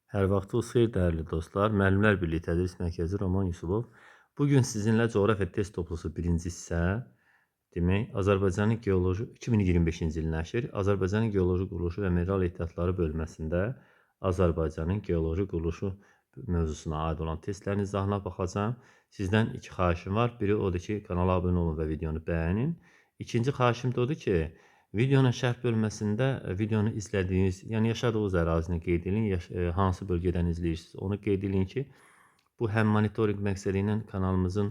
Hər vaxtınız xeyir, dəyərli dostlar. Müəllimlər Birliyi Tədris Mərkəzi, Roman Yusubov. Bu gün sizinlə coğrafiya test toplusu birinci hissə, demək, Azərbaycanın geoloji 2025-ci il nəşr, Azərbaycanın geoloji quruluşu və mineral ehtiyatları bölməsində Azərbaycanın geoloji quruluşu mövzusuna aid olan testlərin izahına baxacağam. Sizdən iki xahişim var. Biri odur ki, kanala abunə olun və videonu bəyənin. İkinci xahişim də odur ki, videonun şərh bölməsində videonu izlədiyiniz, yəni yaşadığınız ərazini qeyd edin, hansı bölgədən izləyirsiniz, onu qeyd edin ki, bu həm monitorinq məqsədi ilə kanalımızın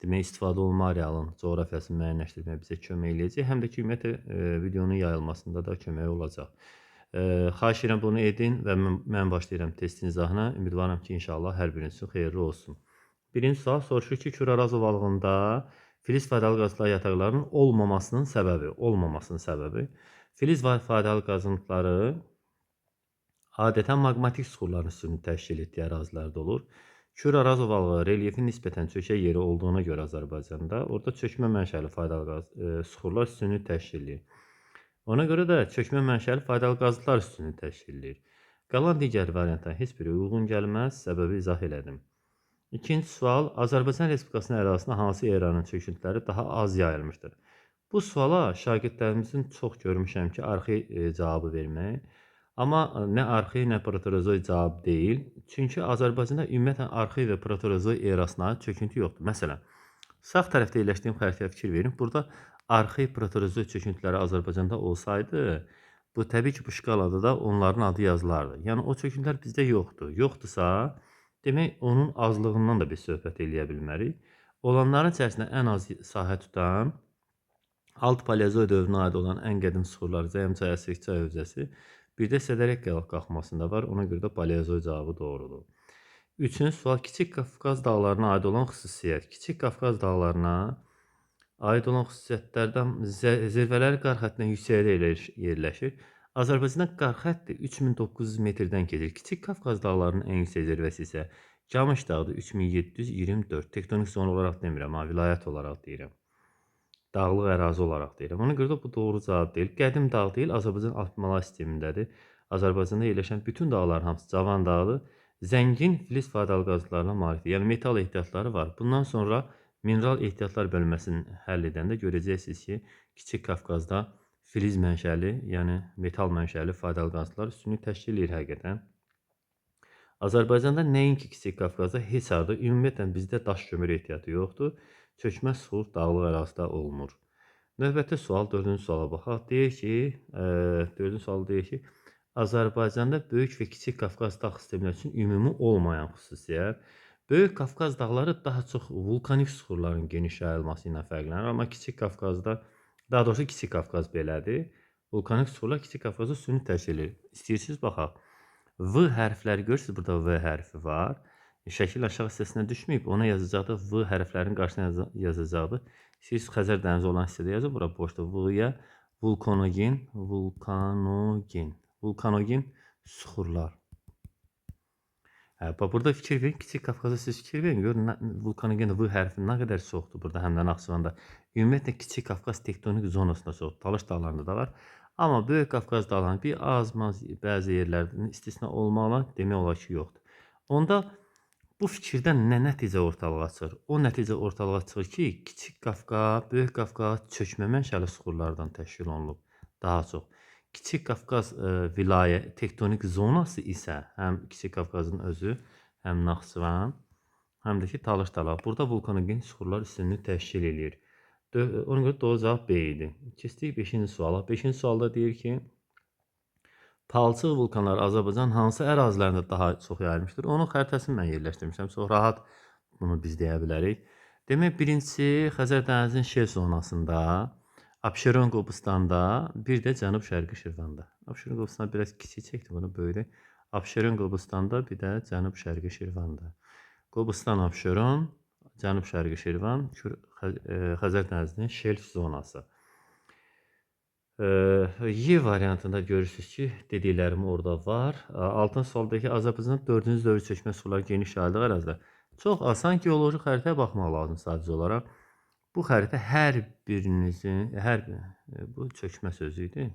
demək istifadə olunma arealının coğrafiyasını müəyyənləşdirməyə bizə kömək eləyəcək, həm də ki, ümumiyyətlə videonun yayılmasında da kömək olacaq. Xahiş edirəm bunu edin və mən başlayıram testin izahına. Ümidvaram ki, inşallah hər biriniz üçün xeyirli olsun. Birinci sual soruşur ki, Kür-Araz ovalığında filiz faydalı qazıntılar yataqlarının olmamasının səbəbi. Filiz faydalı qazıntıları adətən maqmatik suxurların üstünlüyünü təşkil etdiyi ərazilərdə olur. Kür-Araz ovalığı relyefin nisbətən çökək yeri olduğuna görə Azərbaycanda orada çökmə mənşəli faydalı suxurlar üstünlüyü təşkil edir. Ona görə də çökmə mənşəli faydalı qazıntılar üstünlüyü təşkil edir. Qalan digər variantların heç biri uyğun gəlməz, səbəbi izah elədim. İkinci sual, Azərbaycan Respublikasının ərazisində hansı eranın çöküntüləri daha az yayılmışdır? Bu suala şagirdlərimizin çox görmüşəm ki, arxi cavabı vermək. Amma nə arxi, nə proterozoy cavab deyil. Çünki Azərbaycanda ümumiyyətlə arxi və proterozoy erasına aid çöküntü yoxdur. Məsələn, sağ tərəfdə yerləşdiyim xəritəyə fikir verin. Burada arxi, proterozoy çöküntüləri Azərbaycanda olsaydı, bu təbii ki, bu şkalada da onların adı yazılardı. Yəni, o çöküntülər bizdə yoxdur. Yoxdursa, demək, onun azlığından da biz söhbət eləyə bilmərik. Olanların içərisində ən az sahə tutan alt paleozoy dövrünə aid olan ən qədim suxurlar Zəyəm çayı, Sirkçay hövzəsi, bir də Sədərək qalxmasında var. Ona görə də paleozoy cavabı doğrudur. Üçüncü sual, Kiçik Qafqaz dağlarına aid olan xüsusiyyət. Kiçik Qafqaz dağlarına aid olan xüsusiyyətlərdən zirvələri qar xəttindən yüksəkdə yerləşir. Azərbaycanda qar xətti 3900 metrdən keçir. Kiçik Qafqaz dağlarının ən yüksək zirvəsi isə Camış dağıdır, 3724. Tektonik zon olaraq demirəm, ha, vilayət olaraq deyirəm. Dağlıq ərazi olaraq deyirəm. Ona görə də bu doğru cavab deyil. Qədim dağ deyil, Azərbaycan Alp-Malay sistemindədir. Azərbaycanda yerləşən bütün dağların hamısı cavan dağdır. Zəngin filiz faydalı qazıntılarına malikdir. Yəni metal ehtiyatları var. Bundan sonra mineral ehtiyatlar bölməsini həll edəndə görəcəksiniz ki, Kiçik Qafqazda filiz mənşəli, yəni metal mənşəli faydalı qazıntılar üstünlük təşkil edir həqiqətən. Azərbaycanda nəinki Kiçik Qafqazda heç harda ümumiyyətlə bizdə daş kömür ehtiyatı yoxdur. Çökmə suxur dağlıq ərazidə olmur. Növbəti sual, dördüncü suala baxaq. Deyir ki, dördüncü sual deyir ki, Azərbaycanda Böyük və Kiçik Qafqaz dağ sistemləri üçün ümumi olmayan xüsusiyyət. Böyük Qafqaz dağları daha çox vulkanik suxurların geniş yayılması ilə fərqlənir. Amma Kiçik Qafqazda, daha doğrusu Kiçik Qafqaz belədir. Vulkanik suxurlar Kiçik Qafqazda üstünlük təşkil edir. İstəyirsiniz baxaq. V hərfləri görürsünüz, burada V hərfi var. Şəkil aşağı hissəsinə düşməyib, ona yazacaqdı. V hərflərinin qarşısına yazacaqdı. Siz Xəzər dənizi olan hissədə yazın, bura boşdur. V-yə vulkanogen, vulkanogen, vulkanogen suxurlar. Hə, bax, burada fikir verin, Kiçik Qafqaza siz fikir verin, görün, vulkanogen V hərfi nə qədər çoxdur burada, həm də Naxçıvanda. Ümumiyyətlə, Kiçik Qafqaz tektonik zonasında çoxdur, Talış dağlarında da var. Amma Böyük Qafqaz dağlarının bir az-maz bəzi yerlərdə istisna olmaqla demək olar ki, yoxdur. Onda bu fikirdən nə nəticə ortalığa çıxır? O nəticə ortalığa çıxır ki, Kiçik Qafqaz, Böyük Qafqaz çökmə mənşəli suxurlardan təşkil olunub daha çox. Kiçik Qafqaz vilayə tektonik zonası isə həm Kiçik Qafqazın özü, həm Naxçıvan, həm də ki, Talış dağları. Burada vulkanogen suxurlar üstünlüyü təşkil eləyir. Ona görə doğru cavab B idi. Keçdik 5-ci suala. 5-ci sualda deyir ki, palçıq vulkanları Azərbaycan hansı ərazilərində daha çox yayılmışdır? Onun xəritəsini mən yerləşdirmişəm. Çox rahat bunu biz deyə bilərik. Demək, birincisi Xəzər dənizinin şelf zonasında, Abşeron Qobustanda, bir də Cənub-Şərqi Şirvanda. Abşeron Qobustan biraz kiçik çəkdim, bunu böyüdü. Abşeron Qobustanda, bir də Cənub-Şərqi Şirvanda. Qobustan, Abşeron, Cənub-Şərqi Şirvan, Xəzər dənizinin şelf zonası. Y variantında görürsünüz ki, dediklərim orada var. Altıncı sualdakı Azərbaycanda 4-cü dövr çökmə suxurları geniş yayıldığı ərazidə. Çox asan geoloji xəritəyə baxmaq lazım sadəcə olaraq. Bu xəritə hər birinizin, hər bu çökmə sözü idi.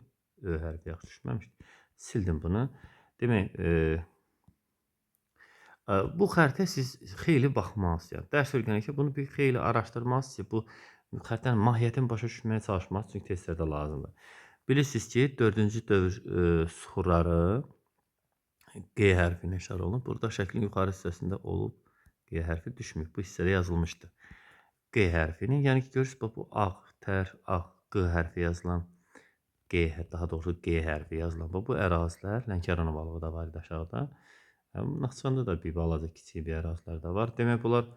Ö hərfi yaxşı düşməmişdi. Sildim bunu. Demək, Bu xəritəyə siz xeyli baxmalısınız. Yəni, dərs öyrənərkən bunu bir xeyli araşdırmalısınız ki, bu xəritənin mahiyyətini başa düşməyə çalışmalısınız, çünki testlərdə lazımdır. Bilirsiniz ki, 4-cü dövr suxurları G hərfi ilə işarə olunub. Burada şəklin yuxarı hissəsində olub, G hərfi düşməyib. Bu hissədə yazılmışdı. G hərfini, yəni ki, görürsünüz, bax, bu ağ, tər, ağ, Q hərfi yazılan, G, daha doğrusu G hərfi yazılan, bax, bu ərazilər, Lənkəran ovalığı da var idi aşağıda. Naxçıvanda da bir balaca kiçik bir ərazilər də var. Demək, bunlar,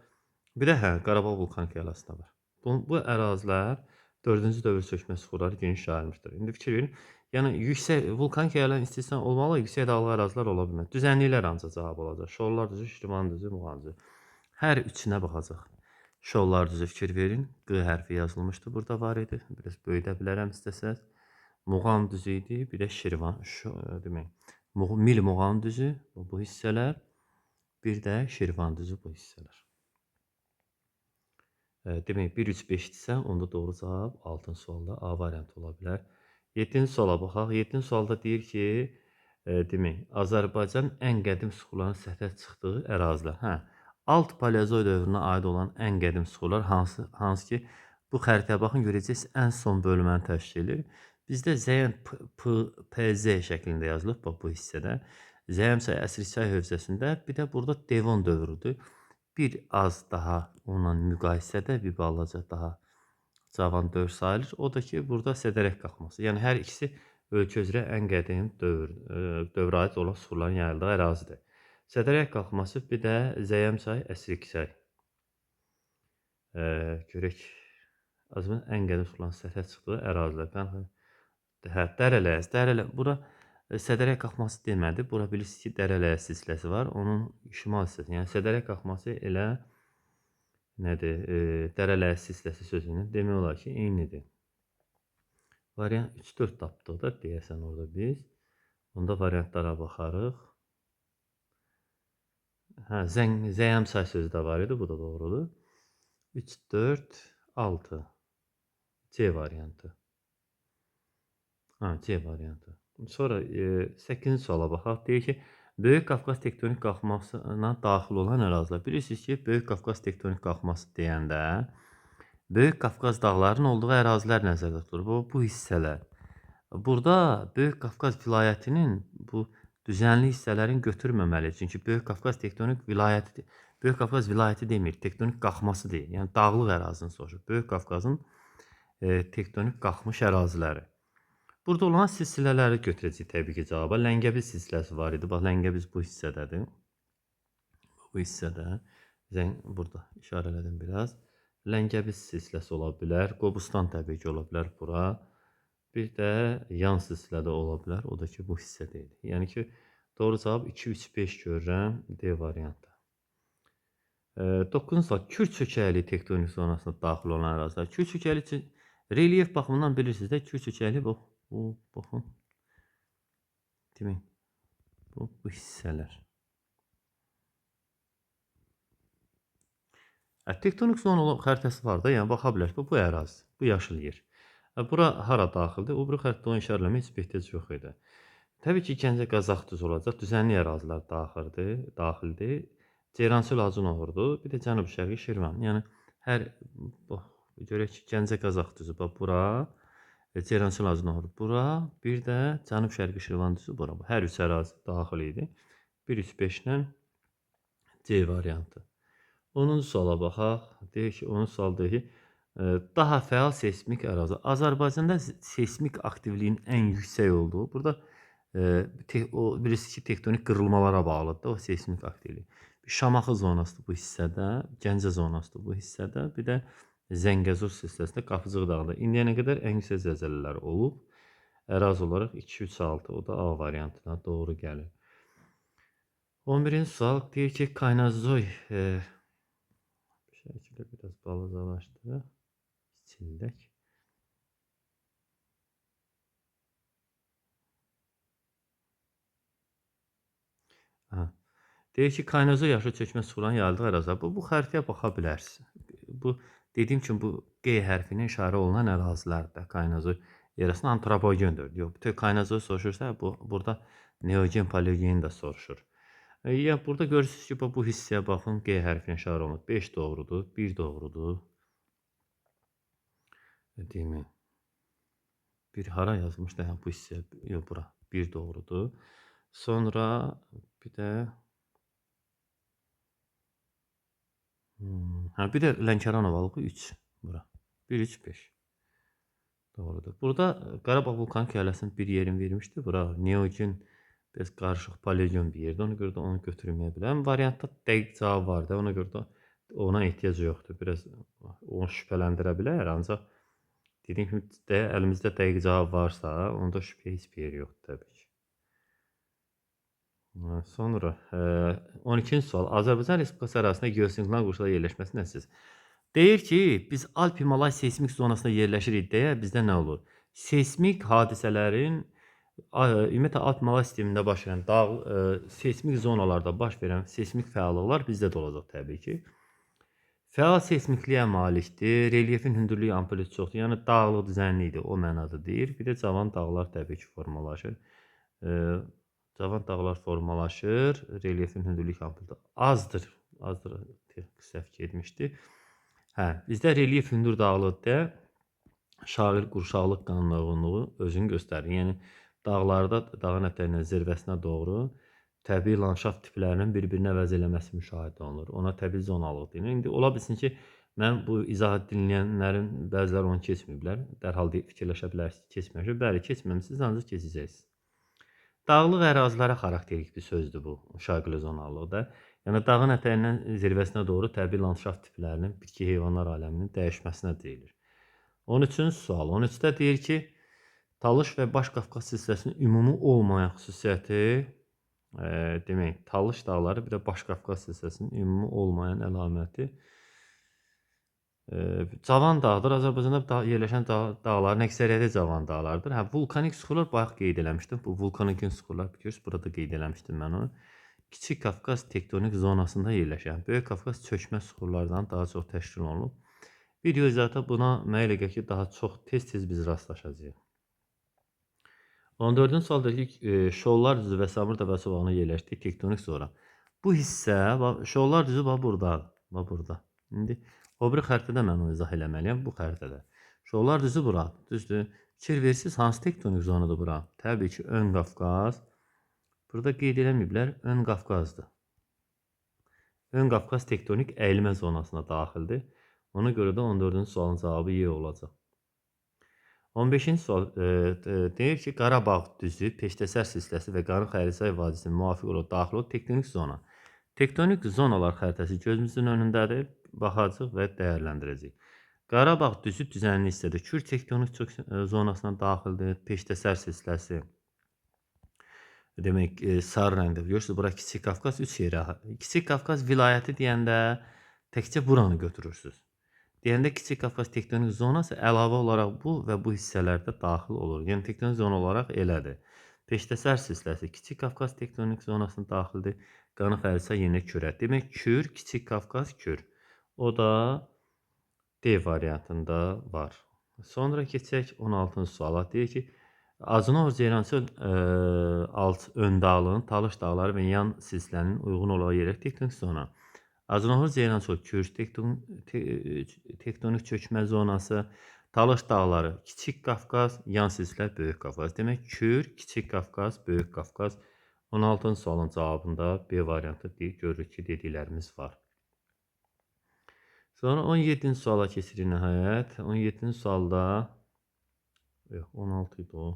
bir də Qarabağ vulkanik yaylasında var. Bu ərazilər 4-cü dövr çökmə suxurları geniş yayılmışdır. İndi fikir verin, yəni yüksək vulkanik yaylaların istisna olmalı, yüksək dağlıq ərazilər ola bilməz. Düzənliklər ancaq cavab olacaq. Şorlar düzü, Şirvan düzü, Muğan düzü. Hər üçünə baxacaq. Şorlar düzü fikir verin. Q hərfi yazılmışdı, burada var idi. Biraz böyüdə bilərəm istəsəz. Muğan düzü idi, bir də Şirvan, demək, Mil Muğan düzü, bu hissələr, bir də Şirvan düzü, bu hissələr. Demək, 1, 3, 5-dirsə, onda doğru cavab 6-cı sualda A variantı ola bilər. 7-ci suala baxaq. 7-ci sualda deyir ki, demək, Azərbaycan ən qədim suxurların səthə çıxdığı ərazilər. Hə, alt paleozoy dövrünə aid olan ən qədim suxurlar hansı ki, bu xəritəyə baxın, görəcəksiniz, ən son bölməni təşkil edir. Bizdə Zəyən P, P, Z şəklində yazılıb, bax bu hissədə. Zəyəmsay Əsrikçay hövzəsində, bir də burada Devon dövrüdür. Bir az daha onunla müqayisədə bir balaca daha cavan dövr sayılır. O da ki, burada sədərək qalxması. Yəni, hər ikisi ölkə üzrə ən qədim dövrə aid olan suxurların yayıldığı ərazidir. Sədərək qalxması, bir də Zəyəmçay, Əsrikçay. Görək, Azərbaycan ən qədim suxurların səthə çıxdığı ərazilər. Hə, Dərələyəz, Dərələ, bura Sədərək qalxması demədi. Bura bilirsiniz ki, Dərələyəz silsiləsi var. Onun şimal hissəsi. Yəni, Sədərək qalxması elə nədir? Dərələyəz silsiləsi sözünü demək olar ki, eynidir. Variant 3-4 tapdıq da deyəsən orada biz. Onda variantlara baxarıq. Hə, Zəyəmsay sözü də var idi. Bu da doğrudur. 3, 4, 6. C variantı. Ha, C variantı. Sonra 8-ci suala baxaq. Deyir ki, Böyük Qafqaz tektonik qalxmasına daxil olan ərazilər. Bilirsiniz ki, Böyük Qafqaz tektonik qalxması deyəndə Böyük Qafqaz dağlarının olduğu ərazilər nəzərdə tutulur. Bu hissələr. Burada Böyük Qafqaz vilayətinin bu düzənli hissələrini götürməməli. Çünki Böyük Qafqaz tektonik vilayəti, Böyük Qafqaz vilayəti demir, tektonik qalxması deyil. Yəni, dağlıq ərazini soruşur. Böyük Qafqazın tektonik qalxmış əraziləri. Burada olan silsilələri götürəcəyik təbii ki, cavaba. Ləngəbiz silsiləsi var idi. Bax, Ləngəbiz bu hissədədir. Bu hissədə. Burada işarələdim biraz. Ləngəbiz silsiləsi ola bilər. Qobustan təbii ki, ola bilər bura. Bir də yan silsilə də ola bilər. O da ki, bu hissədə idi. Yəni ki, doğru cavab 2, 3, 5 görürəm. D variantı. 9-cu sual. Kür çökəkliyi tektonik zonasına daxil olan ərazilər. Kür çökəkliyi üçün relyef baxımından bilirsiniz də, kür çökəkliyi bu. Bu, baxın. Demək, bu hissələr. Tektonik zona xəritəsi var da, yəni baxa bilərsiniz. Bu ərazi, bu yaşıl yer. Bura hara daxildir? O biri xəritədə onu işarələmək heç bir ehtiyac yox idi. Təbii ki, Gəncə Qazax düzü olacaq. Düzənli ərazilər daxildir. Ceyrançöl Hacınoğurdur. Bir də Cənub-Şərqi Şirvan. Yəni, hər, bax, görək ki, Gəncə Qazax düzü, bax, bura. Ceyrançöl Hacınoğur bura, bir də Cənub-Şərqi Şirvan düzü bura. Hər üç ərazi daxil idi. 1, 3, 5 ilə C variantı. 10-cu suala baxaq. Deyir ki, 10-cu sual deyir ki, daha fəal seysmik ərazi. Azərbaycanda seysmik aktivliyin ən yüksək olduğu, burada o, bilirsiniz ki, tektonik qırılmalara bağlıdır da, o seysmik aktivlik. Bir Şamaxı zonasıdır bu hissədə, Gəncə zonasıdır bu hissədə, bir də Zəngəzur silsiləsində Qapıcıq dağında indiyənə qədər ən yüksək zəlzələlər olub. Ərazi olaraq 2, 3, 6, o da A variantına doğru gəlir. 11-ci sual deyir ki, Kaynazoy şəkildə biraz balacalaşdıraq, kiçildək. Aha. Deyir ki, Kaynazoy yaşlı çökmə suxurların yayıldığı ərazilər. Bu xəritəyə baxa bilərsiniz. Bu, dediyim kimi, bu G hərfinə işarə olunan ərazilərdir. Kaynazoy erasında antropogendir. Yox, bütün Kaynazoy soruşursa, burada neogen, paleogen də soruşur. Ya burada görürsünüz ki, bu hissəyə baxın, G hərfinə işarə olunub. 5 doğrudur, 1 doğrudur. Demək, bir hara yazmışdı, hə, bu hissə, yox, bura, 1 doğrudur. Sonra bir də bir də Lənkəran ovalığı 3 bura. 1, 3, 5. Doğrudur. Burada Qarabağ vulkanik yaylasının bir yerini vermişdi. Bura Neogen biraz qarışıq paleogen bir yerdir. Ona görə də onu götürməyə bilərəm. Variantda dəqiq cavab var da, ona görə də ona ehtiyac yoxdur. Biraz onu şübhələndirə bilər, ancaq dediyim kimi də əlimizdə dəqiq cavab varsa, onda şübhə heç bir yeri yoxdur təbii ki. Sonra 12-ci sual. Azərbaycan Respublikası ərazisində geosinklinal qurşaqda yerləşməsi nəticəsi? Deyir ki, biz Alp-Himalay seysmik zonasında yerləşirik deyə bizdə nə olur? Seysmik hadisələrin, ümumiyyətlə Alp-Himalay sistemində baş verən dağ, seysmik zonalarda baş verən seysmik fəallıqlar bizdə də olacaq təbii ki. Fəal seysmikliyə malikdir, relyefin hündürlüyü amplitudu çoxdur, yəni dağlıq düzənlikdir, o mənada deyir. Bir də cavan dağlar təbii ki formalaşır. Cavan dağlar formalaşır, relyefin hündürlük amplitudu azdır, azdır, səhv getmişdi. Hə, bizdə relyef hündür dağlıqda şağil qurşaqlıq qanunuyğunluğu özünü göstərir. Yəni dağlarda, dağın ətəyindən zirvəsinə doğru təbii landşaft tiplərinin bir-birini əvəz eləməsi müşahidə olunur. Ona təbii zonalıq deyilir. İndi ola bilsin ki, mən bu izahat dinləyənlərin bəziləri onu keçməyiblər. Dərhal fikirləşə bilərsiniz ki, keçməmişəm. Bəli, keçməmişsiniz, ancaq keçəcəksiniz. Dağlıq ərazilərə xarakterik bir sözdür bu, şaqili zonallıqda. Yəni dağın ətəyindən zirvəsinə doğru təbii landşaft tiplərinin, bitki heyvanlar aləminin dəyişməsinə deyilir. 13-cü sual. 13-də deyir ki, Talış və Baş Qafqaz silsiləsinin ümumi olmayan xüsusiyyəti, demək, Talış dağları bir də Baş Qafqaz silsiləsinin ümumi olmayan əlaməti cavan dağdır. Azərbaycanda yerləşən dağların əksəriyyəti cavan dağlardır. Hə, vulkanik süxurlar bayaq qeyd eləmişdim. Bu vulkanik süxurlar, bilirsiniz, burada qeyd eləmişdim mən onu. Kiçik Qafqaz tektonik zonasında yerləşən Böyük Qafqaz çökmə süxurlardan daha çox təşkil olunub. Video izahata buna mənə elə gəlir ki, daha çox tez-tez biz rastlaşacağıq. 14-cü sual deyir ki, Şollar düzü və Samur təpəsi ovağına yerləşdiyi tektonik zona. Bu hissə, Şollar düzü bax buradadır. Bax burada. İndi o biri xəritədə mən onu izah eləməliyəm, bu xəritədə. Şollar düzü bura, düzdür. Fikir versiniz, hansı tektonik zonadır bura? Təbii ki, Ön Qafqaz. Burada qeyd eləməyiblər, Ön Qafqazdır. Ön Qafqaz tektonik əyilmə zonasına daxildir. Ona görə də 14-cü sualın cavabı Y olacaq. 15-ci sual deyir ki, Qarabağ düzü, Peştəsər silsiləsi və Qarın Xərisay vadisinin müvafiq olaraq daxil olan tektonik zona. Tektonik zonalar xəritəsi gözümüzün önündədir. Baxacaq və dəyərləndirəcəyik. Qarabağ düzü düzənli hissədə Kür tektonik zonasına daxildir. Peştəsər silsiləsi demək, sarı rəngdə. Görürsünüz, bura Kiçik Qafqaz 3 yerə. Kiçik Qafqaz vilayəti deyəndə təkcə buranı götürürsünüz. Deyəndə Kiçik Qafqaz tektonik zonası əlavə olaraq bu və bu hissələrdə daxil olur. Yəni tektonik zona olaraq elədir. Peştəsər silsiləsi Kiçik Qafqaz tektonik zonasına daxildir. Qanıq Əlisay yenə Kürə. Demək, Kür, Kiçik Qafqaz, Kür. O da D variantında var. Sonra keçək 16-cı suala. Deyir ki, Azunovo Ceyrançöl alt ön dağlığının Talış dağları və yan silsilənin uyğun olaraq yerləşdiyi tektonik zona. Azunovo Ceyrançöl Kür tektonik çökmə zonası, Talış dağları Kiçik Qafqaz, yan silsilə Böyük Qafqaz. Demək, Kür, Kiçik Qafqaz, Böyük Qafqaz. 16-cı sualın cavabında B variantı görürük ki, dediklərimiz var. Sonra 17-ci suala keçirik nəhayət. 17-ci sualda, yox, 16 idi o.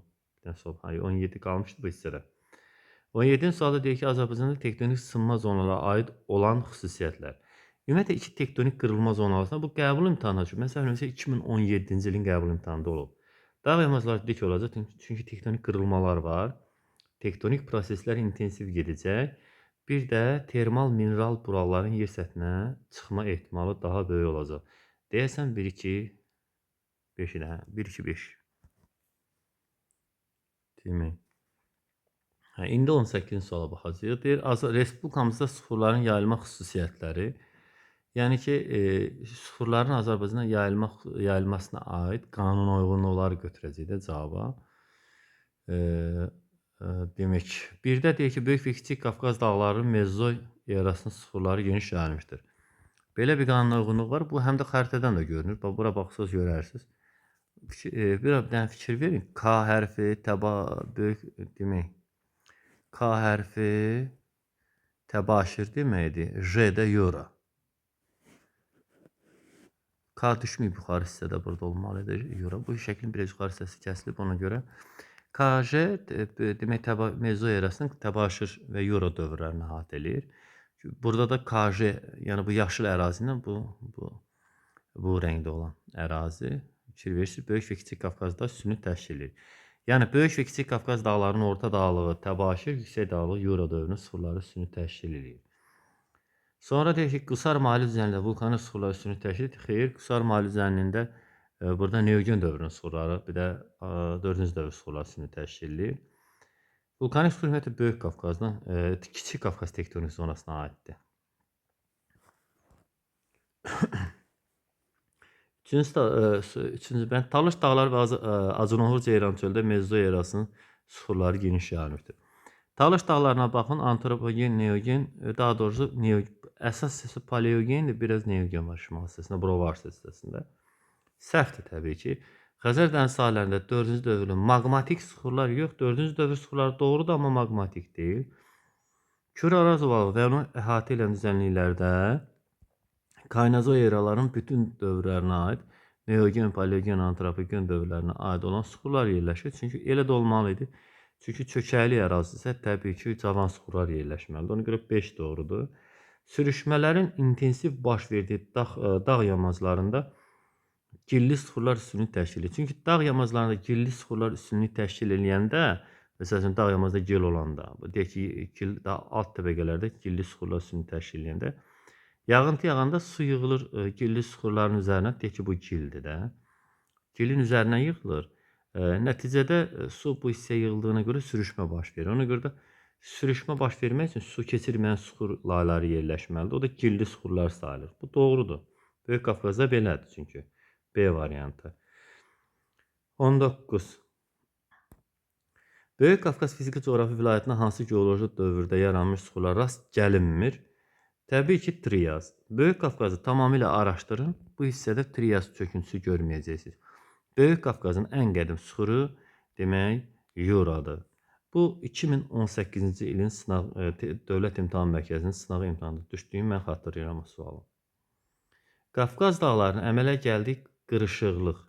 Bir dənə sual, hayır, 17 qalmışdı bu hissədə. 17-ci sualda deyir ki, Azərbaycanda tektonik sınma zonalara aid olan xüsusiyyətlər. Ümumiyyətlə, iki tektonik qırılma zonaları arasında bu qəbul imtahanı üçün, məsələn, 2017-ci ilin qəbul imtahanında olub. Dağ yamacları dik olacaq, çünki tektonik qırılmalar var. Tektonik proseslər intensiv gedəcək. Bir də termal mineral buralların yer səthinə çıxma ehtimalı daha böyük olacaq. Deyəsən 1, 2, 5 ilə, 1, 2, 5. Demək. Hə, indi 18-ci suala baxacağıq. Deyir, Respublikamızda süxurların yayılma xüsusiyyətləri, yəni ki, süxurların Azərbaycanda yayılmasına aid qanuna uyğunluqları götürəcək də cavaba. Demək, bir də deyir ki, Böyük və Kiçik Qafqaz dağlarının Mezozoy erasının suxurları geniş yayılmışdır. Belə bir qanuna uyğunluq var. Bu həm də xəritədən də görünür. Bax, bura baxsaz görərsiniz. Bir dənə fikir verin. K hərfi təba böyük demək. K hərfi təbaşir deməkdir. J də Yura. K düşməyib yuxarı hissədə burada olmalıdır. Yura. Bu şəklin biraz yuxarı hissəsi kəsilib ona görə. KJ demək Mezozoy erasının təbaşir və Yura dövrlərini əhatə eləyir. Burada da KJ, yəni bu yaşıl ərazi ilə bu rəngdə olan ərazi fikir verirsiniz, Böyük və Kiçik Qafqazda üstünlük təşkil edir. Yəni Böyük və Kiçik Qafqaz dağlarının orta dağlığı təbaşir, yüksək dağlığı Yura dövrünün suxurları üstünlük təşkil edir. Sonra deyir ki, Qusar mahali düzənliyində vulkanik suxurlar üstünlük təşkil edir. Xeyr, Qusar mahali düzənliyində burada Neogen dövrünün suxurları, bir də 4-cü dövr suxurları üstünlük təşkil edir. Vulkanik suxur ümumiyyətlə Böyük Qafqazdan, Kiçik Qafqaz tektonik zonasına aiddir. Üçüncü bənd Talış dağları və Acınohur Ceyran çöldə Mezozoy erasının suxurları geniş yayılmışdır. Talış dağlarına baxın, antropogen, neogen, daha doğrusu əsas hissəsi paleogendir, biraz neogen var şimal hissəsində, Brovar hissəsində. Səhvdir təbii ki. Xəzər dənizi sahillərində 4-cü dövrün maqmatik suxurlar yox, 4-cü dövr suxurları doğrudur, amma maqmatik deyil. Kür Araz ovalığı və onu əhatə edən düzənliklərdə Kaynazoy eraların bütün dövrlərinə aid, neogen, paleogen, antropogen dövrlərinə aid olan suxurlar yerləşir. Çünki elə də olmalı idi. Çünki çökəkli ərazi isə təbii ki, cavan suxurlar yerləşməlidir. Ona görə 5 doğrudur. Sürüşmələrin intensiv baş verdiyi dağ yamaclarında gilli suxurlar üstünlük təşkil edir. Çünki dağ yamaclarında gilli suxurlar üstünlük təşkil eləyəndə, məsəl üçün dağ yamacında gil olanda, deyək ki, gil, alt təbəqələrdə gilli suxurlar üstünlük təşkil eləyəndə, yağıntı yağanda su yığılır gilli suxurların üzərinə, deyək ki, bu gildir də. Gilin üzərinə yığılır. Nəticədə su bu hissəyə yığıldığına görə sürüşmə baş verir. Ona görə də sürüşmə baş vermək üçün su keçirməyən suxur layları yerləşməlidir. O da gilli suxurlar sayılır. Bu doğrudur. Böyük Qafqazda belədir çünki. B variantı. 19. Böyük Qafqaz fiziki coğrafi vilayətində hansı geoloji dövrdə yaranmış suxurlar rast gəlinmir? Təbii ki, Trias. Böyük Qafqazı tamamilə araşdırın. Bu hissədə Trias çöküntüsü görməyəcəksiniz. Böyük Qafqazın ən qədim suxuru demək Yuradır. Bu 2018-ci ilin sınaq, Dövlət İmtahan Mərkəzinin sınaq imtahanında düşdüyünü mən xatırlayıram o sualı. Qafqaz dağlarının əmələ gəldiyi qırışıqlıq.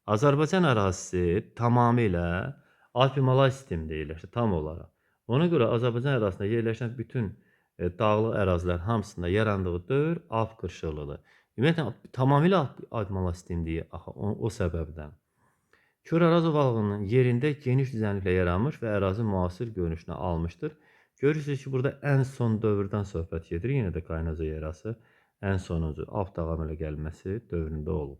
Azərbaycan ərazisi tamamilə Alp-Himalay sistemində yerləşir, tam olaraq. Ona görə Azərbaycan ərazisində yerləşən bütün dağlıq ərazilər hamısında yarandığı dövr Alp qırışıqlığıdır. Ümumiyyətlə, tamamilə Alp-Himalay sistemində axı, o səbəbdən. Kür Araz ovalığının yerində geniş düzənliklə yaranmış və ərazi müasir görünüşünü almışdır. Görürsünüz ki, burada ən son dövrdən söhbət gedir. Yenə də Kaynazoy erası ən sonuncu Alp dağı əmələ gəlməsi dövründə olub.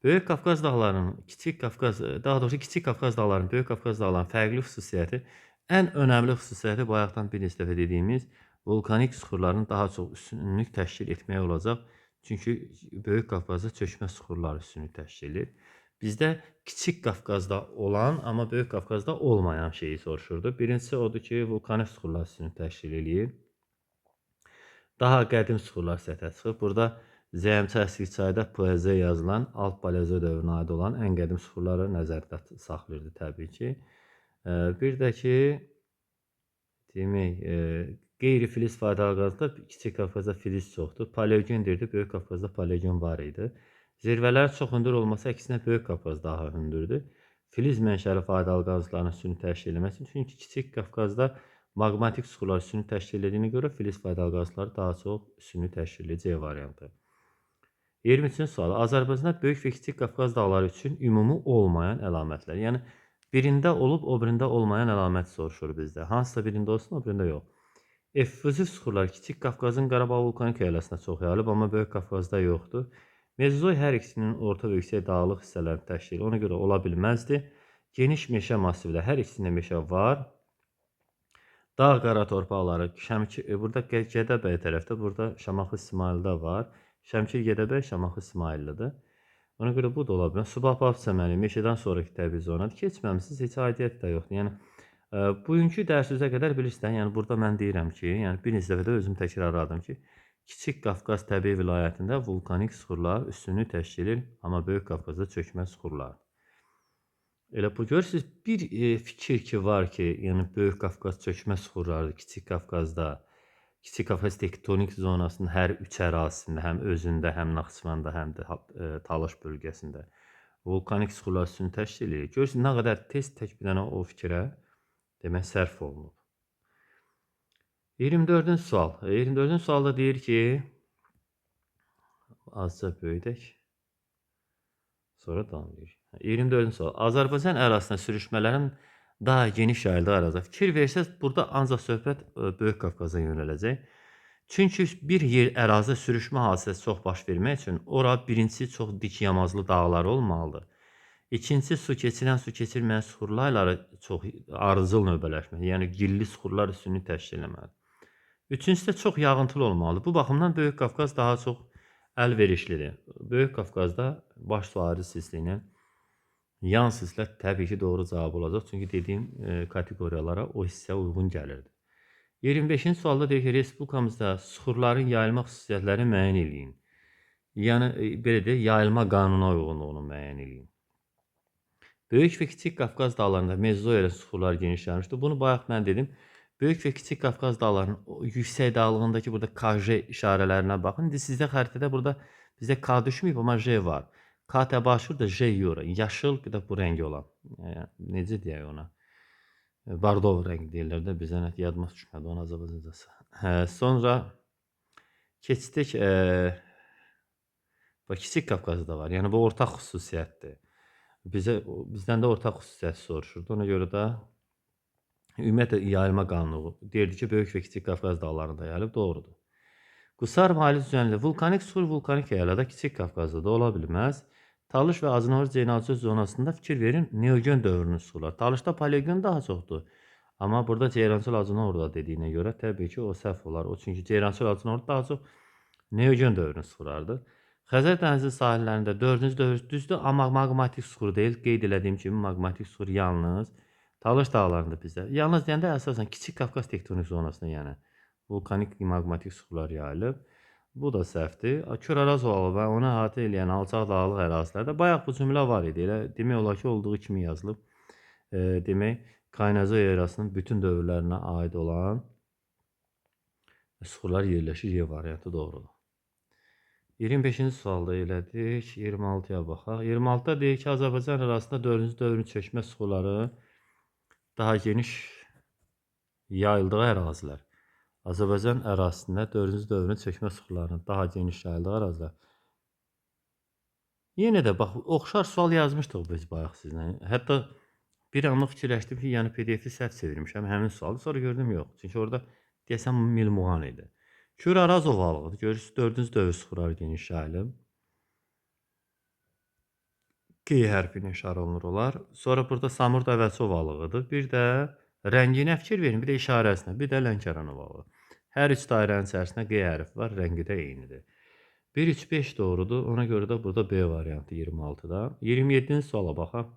Böyük Qafqaz dağlarının, Kiçik Qafqaz, daha doğrusu Kiçik Qafqaz dağlarının, Böyük Qafqaz dağlarının fərqli xüsusiyyəti, ən önəmli xüsusiyyəti bayaqdan bir neçə dəfə dediyimiz vulkanik suxurların daha çox üstünlük təşkil etmək olacaq. Çünki Böyük Qafqazda çökmə suxurları üstünlük təşkil edir. Bizdə Kiçik Qafqazda olan, amma Böyük Qafqazda olmayan şeyi soruşurdu. Birincisi odur ki, vulkanik suxurlar üstünlük təşkil eləyir. Daha qədim suxurlar səthə çıxıb. Burada Zəyəmçay Əsgirçayda PZ yazılan Alt Paleozoy dövrünə aid olan ən qədim suxurları nəzərdə saxlayırdı təbii ki. Bir də ki, demək, qeyri-filiz faydalı qazda Kiçik Qafqazda filiz çoxdur. Paleogen deyirdi, Böyük Qafqazda paleogen var idi. Zirvələr çox hündür olması əksinə Böyük Qafqaz daha hündürdür. Filiz mənşəli faydalı qazların üstünlük təşkil eləməsi. Çünki Kiçik Qafqazda maqmatik suxurlar üstünlük təşkil etdiyinə görə filiz faydalı qazları daha çox üstünlük təşkil edir. C variantı. 23-cü sual. Azərbaycanda Böyük və Kiçik Qafqaz dağları üçün ümumi olmayan əlamətlər. Yəni, birində olub, o birində olmayan əlamət soruşur bizdə. Hansısa birində olsun, o birində yox. Effuziv suxurlar Kiçik Qafqazın Qarabağ vulkanik yaylasına çox yayılıb, amma Böyük Qafqazda yoxdur. Mezozoy hər ikisinin orta və yüksək dağlıq hissələrini təşkil edir. Ona görə ola bilməzdi. Geniş meşə massivdə hər ikisində meşə var. Dağ qara torpaqları, Şəmkir, burada Gədəbəy tərəfdə, burada Şamaxı İsmayılda var. Şəmkir Gədəbəy, Şamaxı İsmayıllıdır. Ona görə bu da ola bilər. Subapaf çəmənli meşədən sonraki təbii zonadır. Keçməmisiniz, heç aidiyyət də yoxdur. Yəni bugünkü dərsimizə qədər bilirsən, yəni burada mən deyirəm ki, yəni bir neçə dəfə də özüm təkrarladım ki, Kiçik Qafqaz təbii vilayətində vulkanik süxurlar üstünlük təşkil edir, amma Böyük Qafqazda çökmə süxurlar. Elə bu görürsünüz, bir fikir ki var ki, yəni Böyük Qafqaz çökmə süxurlarıdır, Kiçik Qafqazda, Kiçik Qafqaz tektonik zonasının hər üç ərazisində, həm özündə, həm Naxçıvanda, həm də Talış bölgəsində vulkanik süxurlar üstünlük təşkil edir. Görürsünüz, nə qədər tez tək bir dənə o fikrə demək sərf olunub. 24-cü sual. 24-cü sualda deyir ki, azca böyüdək, sonra davam edirik. 24-cü sual. Azərbaycan ərazisində sürüşmələrin daha geniş yayıldığı ərazi. Fikir versəz, burada ancaq söhbət Böyük Qafqaza yönələcək. Çünki bir yer ərazidə sürüşmə hadisəsi çox baş vermək üçün ora birincisi çox dik yamazlı dağlar olmalıdır. İkincisi, su keçirən, su keçirməyən süxurlarla çox ardıcıl növbələşmək, yəni gilli süxurlar üstünlük təşkil eləməlidir. Üçüncüsü də çox yağıntılı olmalıdır. Bu baxımdan Böyük Qafqaz daha çox əlverişlidir. Böyük Qafqazda baş su silsiləsinin yan silsilə təbii ki, doğru cavab olacaq. Çünki dediyim kateqoriyalara o hissə uyğun gəlirdi. 25-ci sualda deyir ki, Respublikamızda süxurların yayılma xüsusiyyətlərini müəyyən eləyin. Yəni, belə deyək, yayılma qanuna uyğunluğunu müəyyən eləyin. Böyük və Kiçik Qafqaz dağlarında mezozoyla süxurlar geniş yayılmışdır. Bunu bayaq mən dedim. Böyük və Kiçik Qafqaz dağlarının yüksək dağlığındakı burada KJ işarələrinə baxın. İndi sizdə xəritədə burada bizdə K düşməyib, amma J var. K təbaşir də J yora. Yaşıl, bir də bu rəngi olan. Yəni, necə deyək ona? Bardov rəngi deyirlər də, bizə nə yadıma düşmədi ona Azərbaycancası. Sonra keçdik. Bax, Kiçik Qafqazda var. Yəni bu ortaq xüsusiyyətdir. Bizdən də ortaq xüsusiyyət soruşurdu. Ona görə də ümumiyyətlə yayılma qanunu deyirdi ki, Böyük və Kiçik Qafqaz dağlarında yayılıb, doğrudur. Qusar mahalı düzənli vulkanik sur vulkanik yaylada Kiçik Qafqazda da ola bilməz. Talış və Azınahor Ceylançöl zonasında fikir verin, Neogen dövrünün suxurları. Talışda Paleogen daha çoxdur. Amma burada Ceylançöl Azınahorda dediyinə görə təbii ki, o səhv olar. O çünki Ceylançöl Azınahorda daha çox Neogen dövrünün suxurlarıdır. Xəzər dənizi sahillərində 4-cü dövr düzdür, amma maqmatik suxur deyil. Qeyd elədiyim kimi maqmatik suxur yalnız Talış dağlarında bizdə. Yalnız deyəndə əsasən Kiçik Qafqaz tektonik zonasında, yəni vulkanik maqmatik suxurlar yayılıb. Bu da səhvdir. Kür Araz ovalı və onu əhatə eləyən alçaq dağlıq ərazilərdə bayaq bu cümlə var idi. Elə demək olar ki, olduğu kimi yazılıb. Demək, Kaynazoy erasının bütün dövrlərinə aid olan suxurlar yerləşir. Y variantı doğrudur. 25-ci sualda elədik. 26-ya baxaq. 26-da deyir ki, Azərbaycan ərazisində 4-cü dövrün çökmə suxurları daha geniş yayıldığı ərazilər. Azərbaycan ərazisində 4-cü dövrün çökmə suxurlarının daha geniş yayıldığı ərazilər. Yenə də bax, oxşar sual yazmışdıq biz bayaq sizinlə. Hətta bir anlıq fikirləşdim ki, yəni PDF-i səhv çevirmişəm həmin sualı. Sonra gördüm yox. Çünki orada deyəsən Milmuğan idi. Kür Araz ovalığıdır. Görürsünüz, 4-cü dövr suxurları geniş yayılıb. G hərfi ilə işarə olunur onlar. Sonra burada Samur Dəvəçi ovalığıdır. Bir də rənginə fikir verin, bir də işarəsinə, bir də Lənkəran ovalığı. Hər üç dairənin içərisində G hərfi var, rəngi də eynidir. 1, 3, 5 doğrudur. Ona görə də burada B variantı 26-da. 27-ci suala baxaq.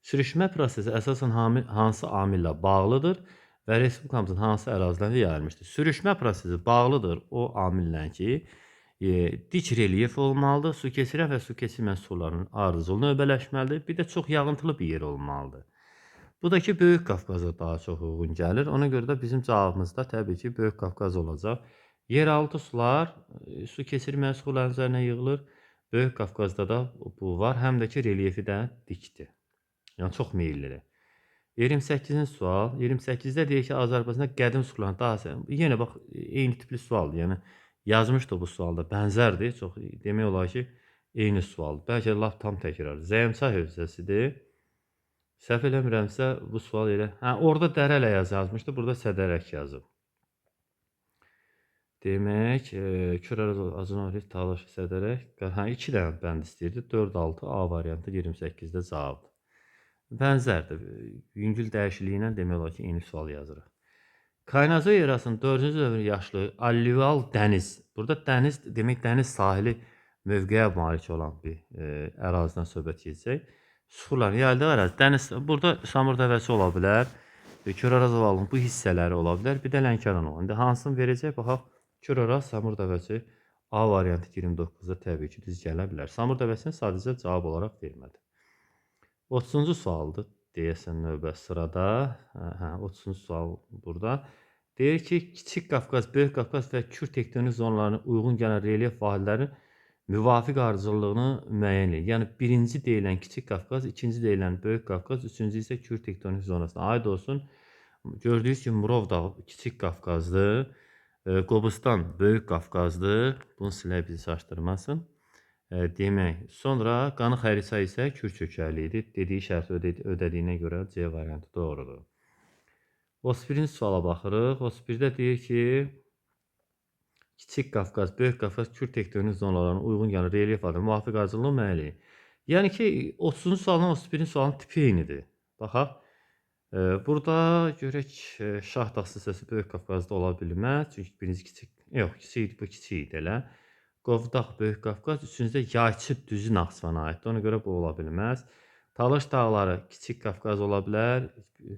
Sürüşmə prosesi əsasən hansı amillə bağlıdır və Respublikamızın hansı ərazilərində yayılmışdır? Sürüşmə prosesi bağlıdır o amillə ki, dik relyef olmalıdır, su keçirən və su keçirməyən suların ardıcıl növbələşməlidir, bir də çox yağıntılı bir yer olmalıdır. Bu da ki, Böyük Qafqaza daha çox uyğun gəlir. Ona görə də bizim cavabımız da təbii ki, Böyük Qafqaz olacaq. Yeraltı sular su keçirməyən suların üzərinə yığılır. Böyük Qafqazda da bu var. Həm də ki, relyefi də dikdir. Yəni, çox meyillidir. 28-ci sual. 28-də deyir ki, Azərbaycanda qədim suxurların daha... Yenə bax, eyni tipli sualdır. Yəni, yazmışdı bu sualda. Bənzərdir. Çox demək olar ki, eyni sualdır. Bəlkə lap tam təkrar. Zəyimçay hövzəsidir. Səhv eləmirəmsə, bu sual elə... Hə, orada Dərələ yazmışdı, burada Sədərək yazıb. Demək, Kür Araz Talış Sədərək... Hə, 2 dənə bənd istəyirdi. 4, 6, A variantı 28-də cavabdır. Bənzərdir. Yüngül dəyişikliyi ilə demək olar ki, eyni sual yazırıq. Kaynazoy erasının 4-cü dövrü yaşlı allyuvial dəniz. Burada dəniz, demək, dəniz sahili mövqeyə malik olan bir ərazidən söhbət gedəcək. Suxurların yayıldığı ərazi. Dəniz, burada Samur dəvəsi ola bilər. Kür Araz ovalığının bu hissələri ola bilər. Bir də Lənkəran olar. İndi hansını verəcək? Baxaq. Kür Araz, Samur dəvəsi A variantı 29-da təbii ki, düz gələ bilər. Samur dəvəsini sadəcə cavab olaraq vermədi. 30-cu sualdır deyəsən növbə sırada. Hə, 30-cu sual burada. Deyir ki, Kiçik Qafqaz, Böyük Qafqaz və Kür tektonik zonalarına uyğun gələn relyef vahidlərinin müvafiq ardıcıllığını müəyyən edir. Yəni, birinci deyilən Kiçik Qafqaz, ikinci deyilən Böyük Qafqaz, üçüncü isə Kür tektonik zonasına aid olsun. Gördüyünüz kimi Murov dağı Kiçik Qafqazdır, Qobustan Böyük Qafqazdır. Bunu silək bizi çaşdırmasın. Demək, sonra Qanıq Həriçay isə Kür çökərliyidir. Dediyi şərti ödədiyinə görə C variantı doğrudur. 31-ci suala baxırıq. 31-də deyir ki, Kiçik Qafqaz, Böyük Qafqaz, Kür tektonik zonalarına uyğun gələn relyef adı müvafiq ardıcıllığını müəyyən edir. Yəni ki, 30-cu sualın 31-ci sualın tipi eynidir. Baxaq. Burada görək, Şah dağ silsiləsi Böyük Qafqazda ola bilməz. Çünki birinci kiçik, yox, kiçik, bu kiçik idi elə. Qovdağ Böyük Qafqaz, üçüncüdə Yayçı düzü Naxçıvana aiddir. Ona görə bu ola bilməz. Talış dağları Kiçik Qafqaz ola bilər.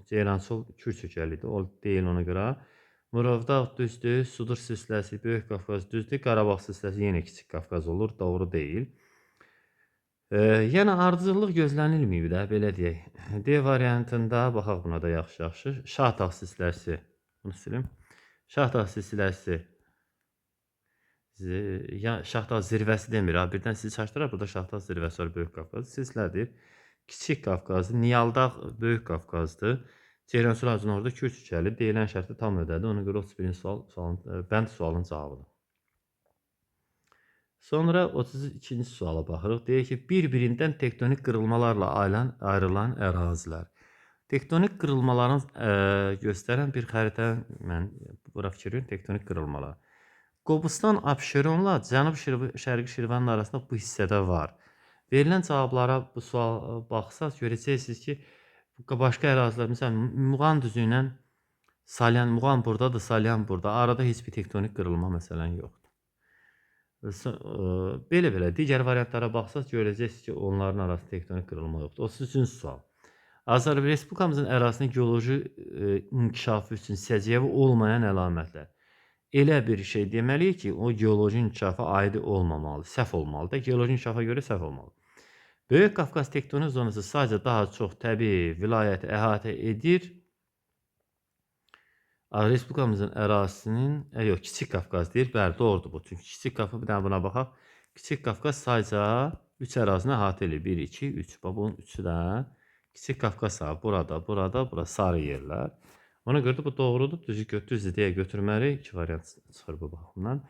Ceyrançol Kür çökərlidir. O deyil ona görə. Murovdağ düzdür, Sudur silsiləsi Böyük Qafqaz düzdür, Qarabağ silsiləsi yenə Kiçik Qafqaz olur, doğru deyil. Yəni ardıcıllıq gözlənilməyib də, belə deyək. D variantında baxaq buna da yaxşı-yaxşı. Şah dağ silsiləsi, bunu silim. Şah dağ silsiləsi, ya Şah dağ zirvəsi demir, ha, birdən sizi çaşdırar. Burada Şah dağ zirvəsi var, Böyük Qafqaz silsilədir. Kiçik Qafqazdır, Niyaldağ Böyük Qafqazdır. Ceyransular ağacının orada Kür çökərli deyilən şərti tam ödədi. Ona görə 31-ci sual, bənd sualın cavabıdır. Sonra 32-ci suala baxırıq. Deyir ki, bir-birindən tektonik qırılmalarla ayrılan ərazilər. Tektonik qırılmaların göstərən bir xəritə mən bura fikirləyirəm, tektonik qırılmalar. Qobustan Abşeronla Cənub Şərqi Şirvanın arasında bu hissədə var. Verilən cavablara bu sual baxsaq görəcəksiniz ki, başqa ərazilər, məsələn, Muğan düzü ilə Salyan, Muğan buradadır, Salyan burada. Arada heç bir tektonik qırılma məsələn yoxdur. Belə-belə digər variantlara baxsaq görəcəksiniz ki, onların arasında tektonik qırılma yoxdur. 33-cü sual. Azərbaycan Respublikamızın ərazisinin geoloji inkişafı üçün səciyyəvi olmayan əlamətlər. Elə bir şey deməliyik ki, o geoloji inkişafa aid olmamalı, səhv olmalıdır. Geoloji inkişafa görə səhv olmalı. Böyük Qafqaz tektonik zonası sadəcə daha çox təbii vilayəti əhatə edir. Respublikamızın ərazisinin, yox, Kiçik Qafqaz deyir. Bəli, doğrudur bu. Çünki Kiçik Qafqaz, bir dənə buna baxaq. Kiçik Qafqaz sadəcə 3 ərazini əhatə edir. 1, 2, 3. Bax, bunun üçü də Kiçik Qafqaz sahə. Burada, burada, bura sarı yerlər. Ona görə də bu doğrudur. Düzdür deyə götürməliyik. İki variant çıxır bu baxımdan.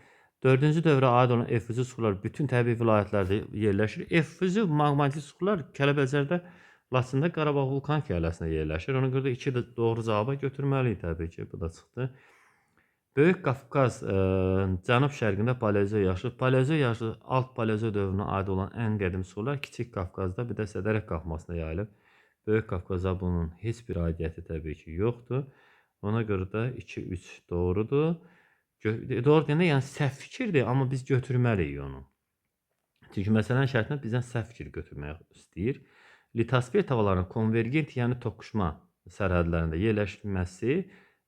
Dördüncü dövrə aid olan effüziv suxurlar bütün təbii vilayətlərdə yerləşir. Effüziv maqmatik suxurlar Kəlbəcərdə, Laçında, Qarabağ vulkanik yaylasında yerləşir. Ona görə də iki də doğru cavaba götürməliyik təbii ki. Bu da çıxdı. Böyük Qafqaz cənub-şərqində paleozoy yaşı. Paleozoy yaşı alt paleozoy dövrünə aid olan ən qədim suxurlar Kiçik Qafqazda, bir də Sədərək qalxmasında yayılıb. Böyük Qafqaza bunun heç bir aidiyyəti təbii ki yoxdur. Ona görə də 2-3 doğrudur. Doğru deyəndə, yəni səhv fikirdir, amma biz götürməliyik onu. Çünki məsələnin şərtində bizdən səhv fikir götürmək istəyir. Litosfer tavalarının konvergent, yəni toqquşma sərhədlərində yerləşməsi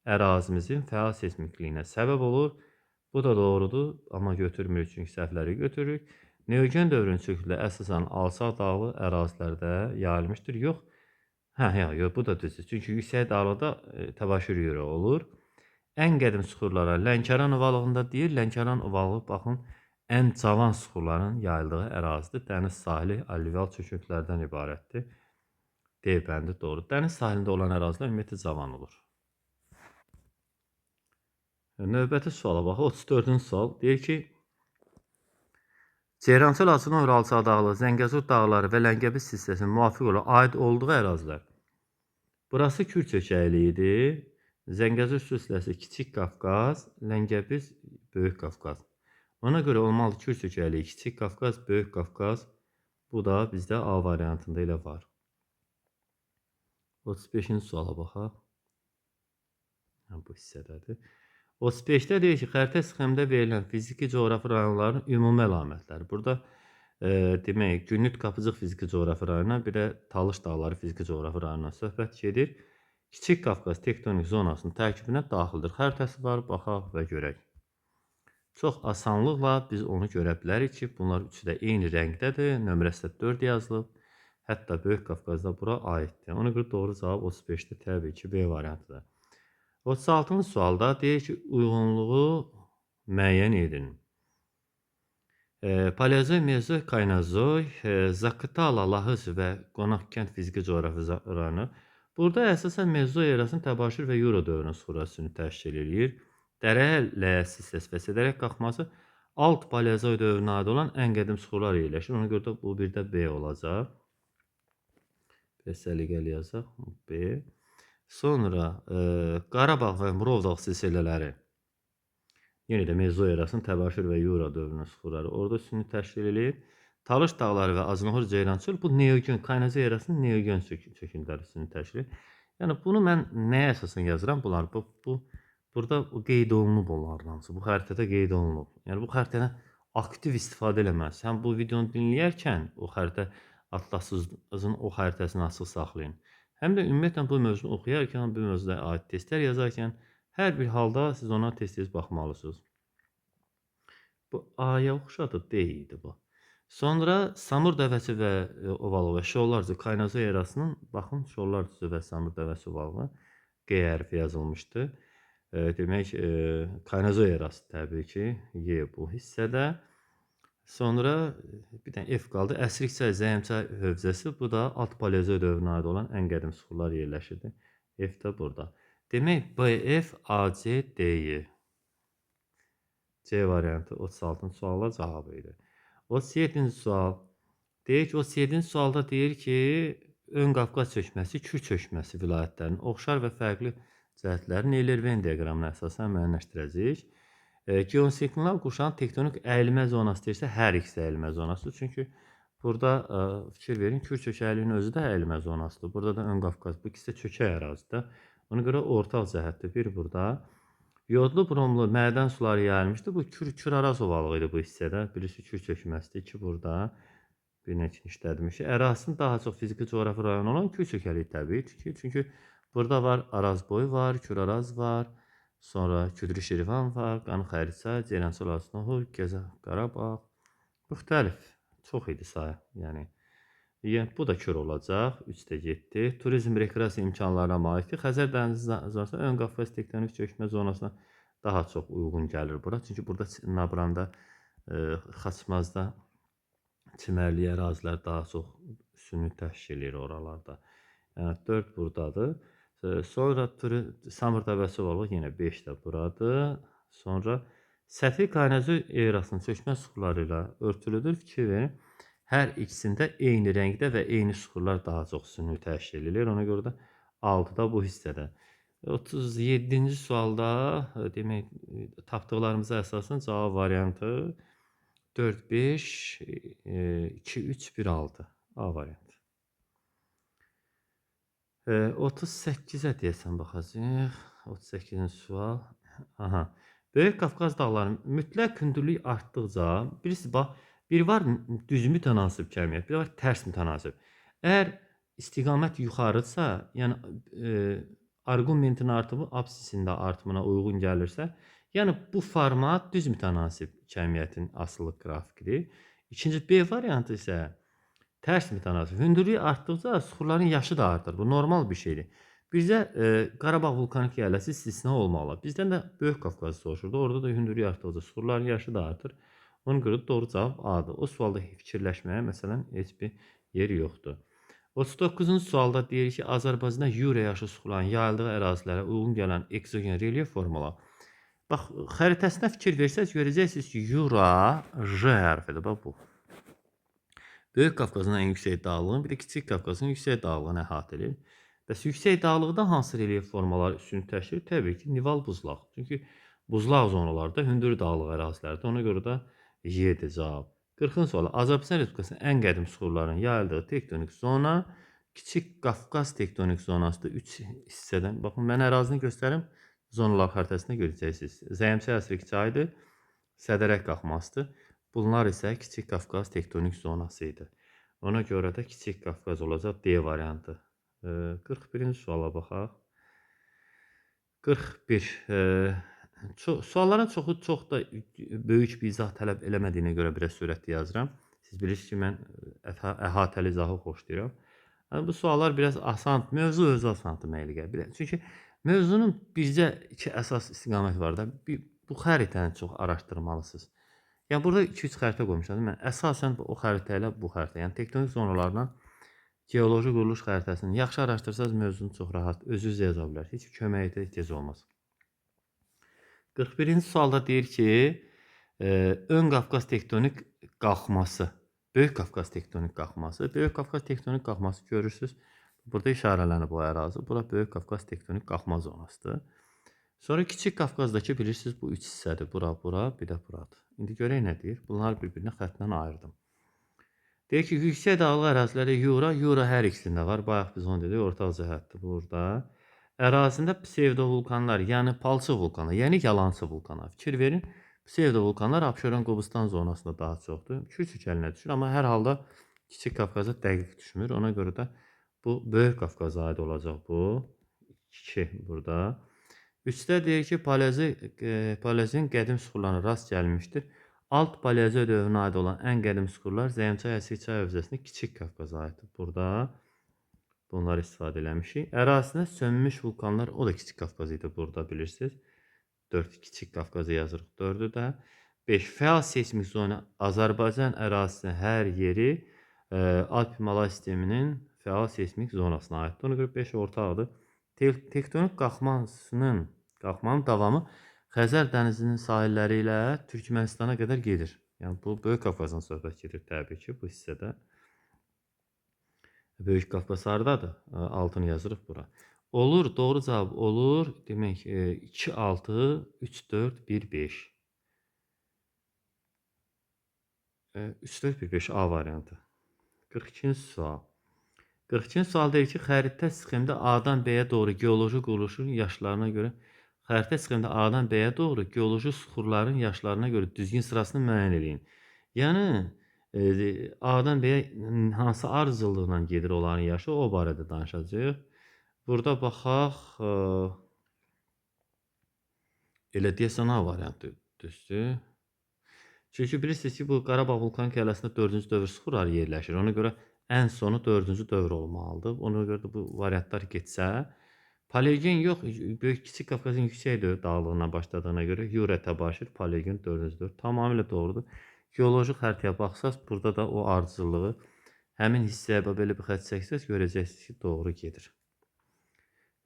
ərazimizin fəal seismikliyinə səbəb olur. Bu da doğrudur, amma götürmürük çünki səhvləri götürürük. Neogen dövrünün çöküntüləri əsasən alçaq dağlı ərazilərdə yayılmışdır. Yox, hə, yox, bu da düzdür. Çünki yüksək dağlıqda təbaşir yeri olur. Ən qədim suxurlara Lənkəran ovalığında deyir. Lənkəran ovalığı, baxın, ən cavan suxurların yayıldığı ərazidir. Dəniz sahili alüvial çöküntülərdən ibarətdir. D bəndi doğru. Dəniz sahilində olan ərazilər ümumiyyətlə cavan olur. Növbəti suala baxaq. 34-cü sual. Deyir ki, Ceyrançöl Laçının alçaq dağlığı, Zəngəzur dağları və Ləngəbiz silsiləsinin müvafiq olaraq aid olduğu ərazilər. Burası Kür çökəkliyidir. Zəngəzur silsiləsi Kiçik Qafqaz, Ləngəbiz Böyük Qafqaz. Ona görə olmalı Kür çökəkliyi Kiçik Qafqaz, Böyük Qafqaz. Bu da bizdə A variantında elə var. 35-ci suala baxaq. Bu hissədədir. 35-də deyir ki, xəritə sxemdə verilən fiziki coğrafi rayonların ümumi əlamətləri. Burada Demək, Günnüt Qapıcıq fiziki coğrafi rayonundan, bir də Talış dağları fiziki coğrafi rayonundan söhbət gedir. Kiçik Qafqaz tektonik zonasının tərkibinə daxildir. Xəritəsi var, baxaq və görək. Çox asanlıqla biz onu görə bilərik ki, bunlar üçü də eyni rəngdədir. Nömrəsi də 4 yazılıb. Hətta Böyük Qafqazda bura aiddir. Ona görə doğru cavab 35-də təbii ki, B variantıdır. 36-cı sualda deyir ki, uyğunluğu müəyyən edin. Paleozoy, Mezoy, Kaynazoy, Zakatala, Lahız və Qonaq kənd fiziki coğrafi rayonu. Burada əsasən Mezoy erasının Təbaşir və Yura dövrünün suxurasını təşkil eləyir. Dərə ləyəsi hissəsi və sədərək qalxması alt Paleozoy dövrünə aid olan ən qədim suxurlar yerləşir. Ona görə də bu bir də B olacaq. B səliqəli yazaq. B. Sonra Qarabağ və Murov dağ silsilələri. Yenə də Mezoy erasının Təbaşir və Yura dövrünün suxurları orada üstünlük təşkil eləyir. Talış dağları və Aznoxur Ceyrançöl bu Neogen, Kaynazoy erasının Neogen çöküntüləri üstünlük təşkil edir. Yəni bunu mən nəyə əsasən yazıram? Bunlar bu burada qeyd olunub onların hamısı. Bu xəritədə qeyd olunub. Yəni bu xəritədən aktiv istifadə eləməlisiniz. Həm bu videonu dinləyərkən o xəritə atlasınızın o xəritəsini açıq saxlayın. Həm də ümumiyyətlə bu mövzunu oxuyarkən, bu mövzuya aid testlər yazarkən hər bir halda siz ona tez-tez baxmalısınız. Bu A-ya oxşadı, D idi bu. Sonra Samur dəvəsi və ovalığı və Şollar düzü Kaynazoy erasının, baxın, Şollar düzü və Samur dəvəsi ovalığı G hərfi yazılmışdı. Demək, Kaynazoy erası təbii ki, Y bu hissədə. Sonra bir dənə F qaldı. Əsrikçay, Zəyimçay hövzəsi, bu da alt Paleozoy dövrünə aid olan ən qədim suxurlar yerləşirdi. F də burada. Demək, B, F, A, C, D, Y. C variantı 36-cı suala cavabı idi. 37-ci sual. Deyir ki, 37-ci sualda deyir ki, Ön Qafqaz çökməsi, Kür çökməsi vilayətlərinin oxşar və fərqli cəhətlərini Euler-Venn diaqramına əsasən müəyyənləşdirəcəyik. Geosiklinal quşağın tektonik əyilmə zonası deyirsə, hər ikisi əyilmə zonasıdır. Çünki burada fikir verin, Kür çökəkliyinin özü də əyilmə zonasıdır. Burada da Ön Qafqaz, bu ikisi də çökək ərazidir. Ona görə ortaq cəhətdir. Bir burada. Yodlu bromlu mədən suları yayılmışdı. Bu Kür Araz ovalığı idi bu hissədə. Birisi Kür çökməsidir ki, burada bir neçə işlətmişik. Ərazisinin daha çox fiziki coğrafi rayonu olan Kür çökəliyi təbii ki. Çünki burada var Arazboyu var, Kür Araz var, sonra Küdrü Şirvan var, Qanı Xəriçay, Ceyrançöl Aznohur, Gəzə Qarabağ. Müxtəlif, çox idi sayı. Yəni bu da Kür olacaq. 3 də getdi. Turizm rekreasiya imkanlarına malikdir. Xəzər dənizi zonası Ön Qafqaz tektonik çökmə zonasına daha çox uyğun gəlir bura. Çünki burada Nabranda, Xaçmazda çimərlik ərazilər daha çox üstünlük təşkil eləyir oralarda. Yəni 4 buradadır. Sonra Samur dəvəsi ovalığı yenə 5 də buradır. Sonra səthi Kaynazoy erasının çökmə suxurları ilə örtülüdür. Fikir verin. Hər ikisində eyni rəngdə və eyni suxurlar daha çox üstünlük təşkil eləyir. Ona görə də 6 da bu hissədə. 37-ci sualda demək, tapdıqlarımıza əsasən cavab variantı 4, 5, 2, 3, 1, 6. A variantı. 38-ə deyəsən baxacağıq. 38-ci sual. Aha. Böyük Qafqaz dağlarının mütləq hündürlük artdıqca, bilirsiniz, bax, bir var düz mütənasib kəmiyyət, bir var tərs mütənasib. Əgər istiqamət yuxarıdırsa, yəni arqumentin artımı absisinin də artımına uyğun gəlirsə, yəni bu format düz mütənasib kəmiyyətin asılıq qrafikidir. İkinci B variantı isə tərs mütənasib. Hündürlük artdıqca suxurların yaşı da artır. Bu normal bir şeydir. Bizdə Qarabağ vulkanik yaylası istisna olmalı. Bizdən də Böyük Qafqazı soruşurdu. Orada da hündürlük artdıqca suxurların yaşı da artır. Ona görə doğru cavab A-dır. O sualda fikirləşməyə məsələn heç bir yer yoxdur. 39-cu sualda deyir ki, Azərbaycanda Yura yaşı suxurların yayıldığı ərazilərə uyğun gələn ekzogen relyef formaları. Bax, xəritəsinə fikir versəniz görəcəksiniz ki, Yura J hərfidir. Bax bu. Böyük Qafqazın ən yüksək dağlığını, bir də Kiçik Qafqazın yüksək dağlığını əhatə edir. Bəs yüksək dağlıqda hansı relyef formaları üstünlük təşkil edir? Təbii ki, nival buzlaq. Çünki buzlaq zonalarda hündür dağlıq ərazilərdə. Ona görə də Y-dir cavab. 40-cı sual. Azərbaycan Respublikasının ən qədim suxurların yayıldığı tektonik zona Kiçik Qafqaz tektonik zonasıdır. 3 hissədən. Baxın, mən ərazini göstərim. Zonalar xəritəsində görəcəksiniz. Zəyimçay Əsrik çayıdır. Sədərək qalxmasıdır. Bunlar isə Kiçik Qafqaz tektonik zonası idi. Ona görə də Kiçik Qafqaz olacaq D variantı. 41-ci suala baxaq. 41. Sualların çoxu çox da böyük bir izah tələb eləmədiyinə görə biraz sürətli yazıram. Siz bilirsiniz ki, mən əhatəli izahı xoşlayıram. Yəni, bu suallar biraz asan, mövzu özü asandır mənə elə gəlir. Çünki mövzunun bircə iki əsas istiqaməti var da. Bu xəritəni çox araşdırmalısınız. Yəni, burada 2-3 xəritə qoymuşam. Mən əsasən o xəritə ilə bu xəritə, yəni tektonik zonalarla geoloji quruluş xəritəsini yaxşı araşdırsanız mövzunu çox rahat özünüz yaza bilərsiniz. Heç köməyə də ehtiyac olmaz. 41-ci sualda deyir ki, Ön Qafqaz tektonik qalxması, Böyük Qafqaz tektonik qalxması. Böyük Qafqaz tektonik qalxması görürsünüz. Burada işarələnib o ərazi. Bura Böyük Qafqaz tektonik qalxma zonasıdır. Sonra Kiçik Qafqazdakı bilirsiniz bu üç hissədir. Bura, bura, bir də buradır. İndi görək nə deyir. Bunları bir-birinə xəttlə ayırdım. Deyir ki, yüksək dağlıq ərazilərdə Yura, Yura hər ikisində var. Bayaq biz onu dedik, ortaq cəhətdir burada. Ərazisində psevdovulkanlar, yəni palçıq vulkanlar, yəni yalançı vulkanlar. Fikir verin, psevdovulkanlar Abşeron Qobustan zonasında daha çoxdur. Kür çökəlinə düşür, amma hər halda Kiçik Qafqaza dəqiq düşmür. Ona görə də bu Böyük Qafqaza aid olacaq bu. 2 burada. 3-də deyir ki, paleozin qədim süxurlarına rast gəlmişdir. Alt paleozoy dövrünə aid olan ən qədim süxurlar Zəmçay, Əsirçay hövzəsində Kiçik Qafqaza aiddir. Burada bunları istifadə eləmişik. Ərazisində sönmüş vulkanlar, o da Kiçik Qafqaz idi burada bilirsiniz. 4 Kiçik Qafqazı yazırıq, 4-ü də. 5 fəal seismik zona Azərbaycan ərazisinin hər yeri Alp-Himalay sisteminin fəal seismik zonasına aiddir. Ona görə 5 ortaqdır. Tektonik qalxmanın davamı Xəzər dənizinin sahilləri ilə Türkmənistana qədər gedir. Yəni, bu Böyük Qafqazdan söhbət gedir təbii ki, bu hissədə. Böyük Qafqaz hardadır? Altını yazırıq bura. Olur, doğru cavab olur. Demək, 2, 6, 3, 4, 1, 5. 3, 4, 1, 5 A variantı. 42-ci sual. 42-ci sual deyir ki, xəritə sxemdə A-dan B-yə doğru geoloji quruluşun yaşlarına görə xəritə sxemdə A-dan B-yə doğru geoloji süxurların yaşlarına görə düzgün sırasını müəyyən eləyin. Yəni, A-dan B-yə hansı ardıcıllıqla gedir onların yaşı, o barədə danışacağıq. Burada baxaq, elə deyəsən A variantı düzdür. Çünki bilirsiniz ki, bu Qarabağ vulkanik ələsində 4-cü dövr süxurları yerləşir. Ona görə ən sonu 4-cü dövr olmalıdır. Ona görə də bu variantlar getsə, Paleogen yox, Böyük Kiçik Qafqazın yüksək dağlığından başladığına görə Yura təbaşir, Paleogen 4-cü dövr. Tamamilə doğrudur. Geoloji xəritəyə baxsaq, burada da o ardıcıllığı həmin hissəyə belə bir xətt çəksəz, görəcəksiniz ki, doğru gedir.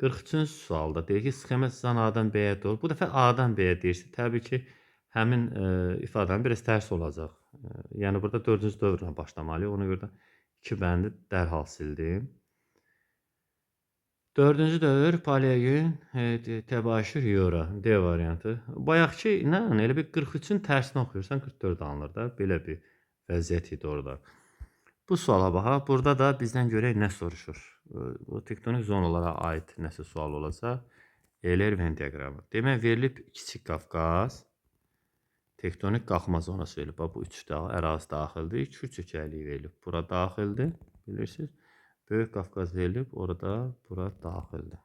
43-cü sualda deyir ki, sxema cızan A-dan B-yə doğru. Bu dəfə A-dan B-yə deyirsə, təbii ki, həmin ifadənin biraz tərs olacaq. Yəni, burada 4-cü dövrlə başlamalıyıq. Ona görə də 2 bəndi dərhal sildim. 4-cü dövr Paleogen, təbaşir Yura, D variantı. Bayaqki, nə, elə bir 43-ün tərsini oxuyursan, 44 alınır da. Belə bir vəziyyət idi orada. Bu suala baxaq. Burada da bizdən görək nə soruşur. Bu tektonik zonalara aid nəsə sual olacaq. Euler-Venn diaqramı. Demək, verilib Kiçik Qafqaz, tektonik qalxma zonası verilib. Bax, bu 3 dağ ərazi daxildir. Kür çökəkliyi verilib. Bura daxildir, bilirsiniz. Böyük Qafqaz verilib, orada bura daxildir.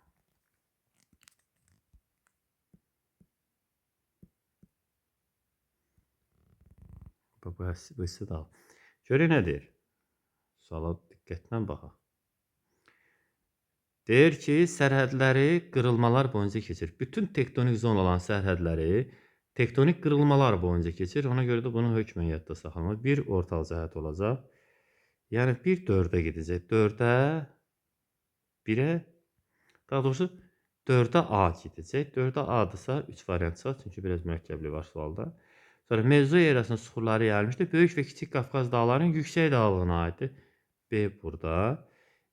Bax, bu hissə daxil. Görək nə deyir? Suala diqqətlə baxaq. Deyir ki, sərhədləri qırılmalar boyunca keçir. Bütün tektonik zonaların sərhədləri tektonik qırılmalar boyunca keçir. Ona görə də bunu hökmən yadda saxlamaq. Bir ortaq cəhət olacaq. Yəni, 1 4-ə gedəcək. 4-ə 1-ə, daha doğrusu 4-ə A gedəcək. 4-ə A-dırsa 3 variant çıxar, çünki biraz mürəkkəblik var sualda. Sonra Mezozoy erasının süxurları yayılmışdır. Böyük və Kiçik Qafqaz dağlarının yüksək dağlığına aiddir. B burada.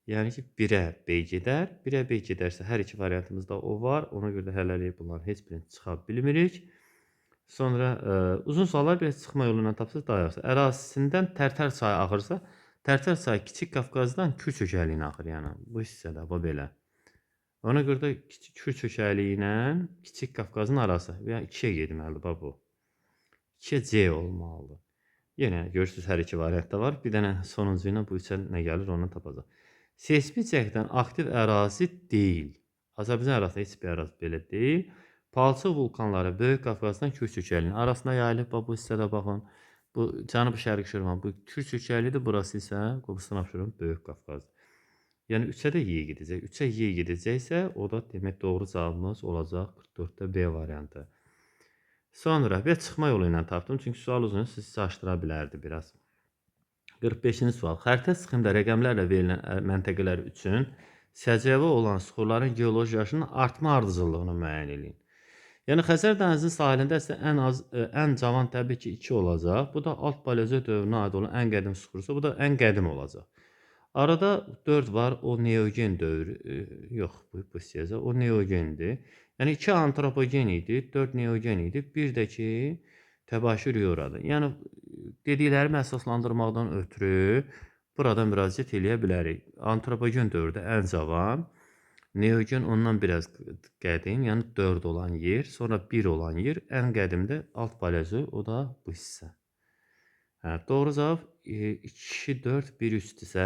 Yəni ki, 1-ə B gedər. 1-ə B gedərsə hər iki variantımızda o var. Ona görə də hələlik bunların heç birini çıxa bilmirik. Sonra uzun suallar biraz çıxma yolu ilə tapsaz daha yaxşı. Ərazisindən Tərtər çayı axırsa, Tərtər çayı Kiçik Qafqazdan Kür çökəkliyinə axır, yəni bu hissədə, bu belə. Ona görə də Kür çökəkliyi ilə Kiçik Qafqazın arası, yəni 2-yə getməlidir, bax bu. 2-yə C olmalıdır. Yenə görürsünüz, hər iki variant da var. Bir dənə sonuncu ilə bu üçə nə gəlir, onu tapacaq. Seysmik cəhətdən aktiv ərazi deyil. Azərbaycan ərazisində heç bir ərazi belə deyil. Palçıq vulkanları Böyük Qafqazdan Kür çökəkliyinin arasında yayılıb. Bax, bu hissədə baxın. Bu Cənub-Şərq Şirvan, bu Kür çökəkliyidir. Burası isə Qobustan Abşeron Böyük Qafqazdır. Yəni 3-ə də Y gedəcək. 3-ə Y gedəcəksə, o da demək doğru cavabımız olacaq 44-də B variantı. Sonra bir çıxma yolu ilə tapdım. Çünki sual uzun, sizi çaşdıra bilərdi biraz. 45-ci sual. Xəritə sxemdə rəqəmlərlə verilən məntəqələr üçün səciyyəvi olan suxurların geoloji yaşının artma ardıcıllığını müəyyən eləyin. Yəni Xəzər dənizinin sahilində isə ən az, ən cavan təbii ki 2 olacaq. Bu da alt paleozoy dövrünə aid olan ən qədim suxursa, bu da ən qədim olacaq. Arada 4 var, o neogen dövrü, yox, bu hissəyə, o neogendir. Yəni 2 antropogen idi, 4 neogen idi, bir də ki təbaşir yuradır. Yəni dediklərimi əsaslandırmaqdan ötürü burada müraciət eləyə bilərik. Antropogen dövrdə ən cavan, neogen ondan biraz qədim, yəni 4 olan yer, sonra 1 olan yer, ən qədimdə alt paleozoy, o da bu hissə. Hə, doğru cavab 2, 4, 1, 3-dürsə,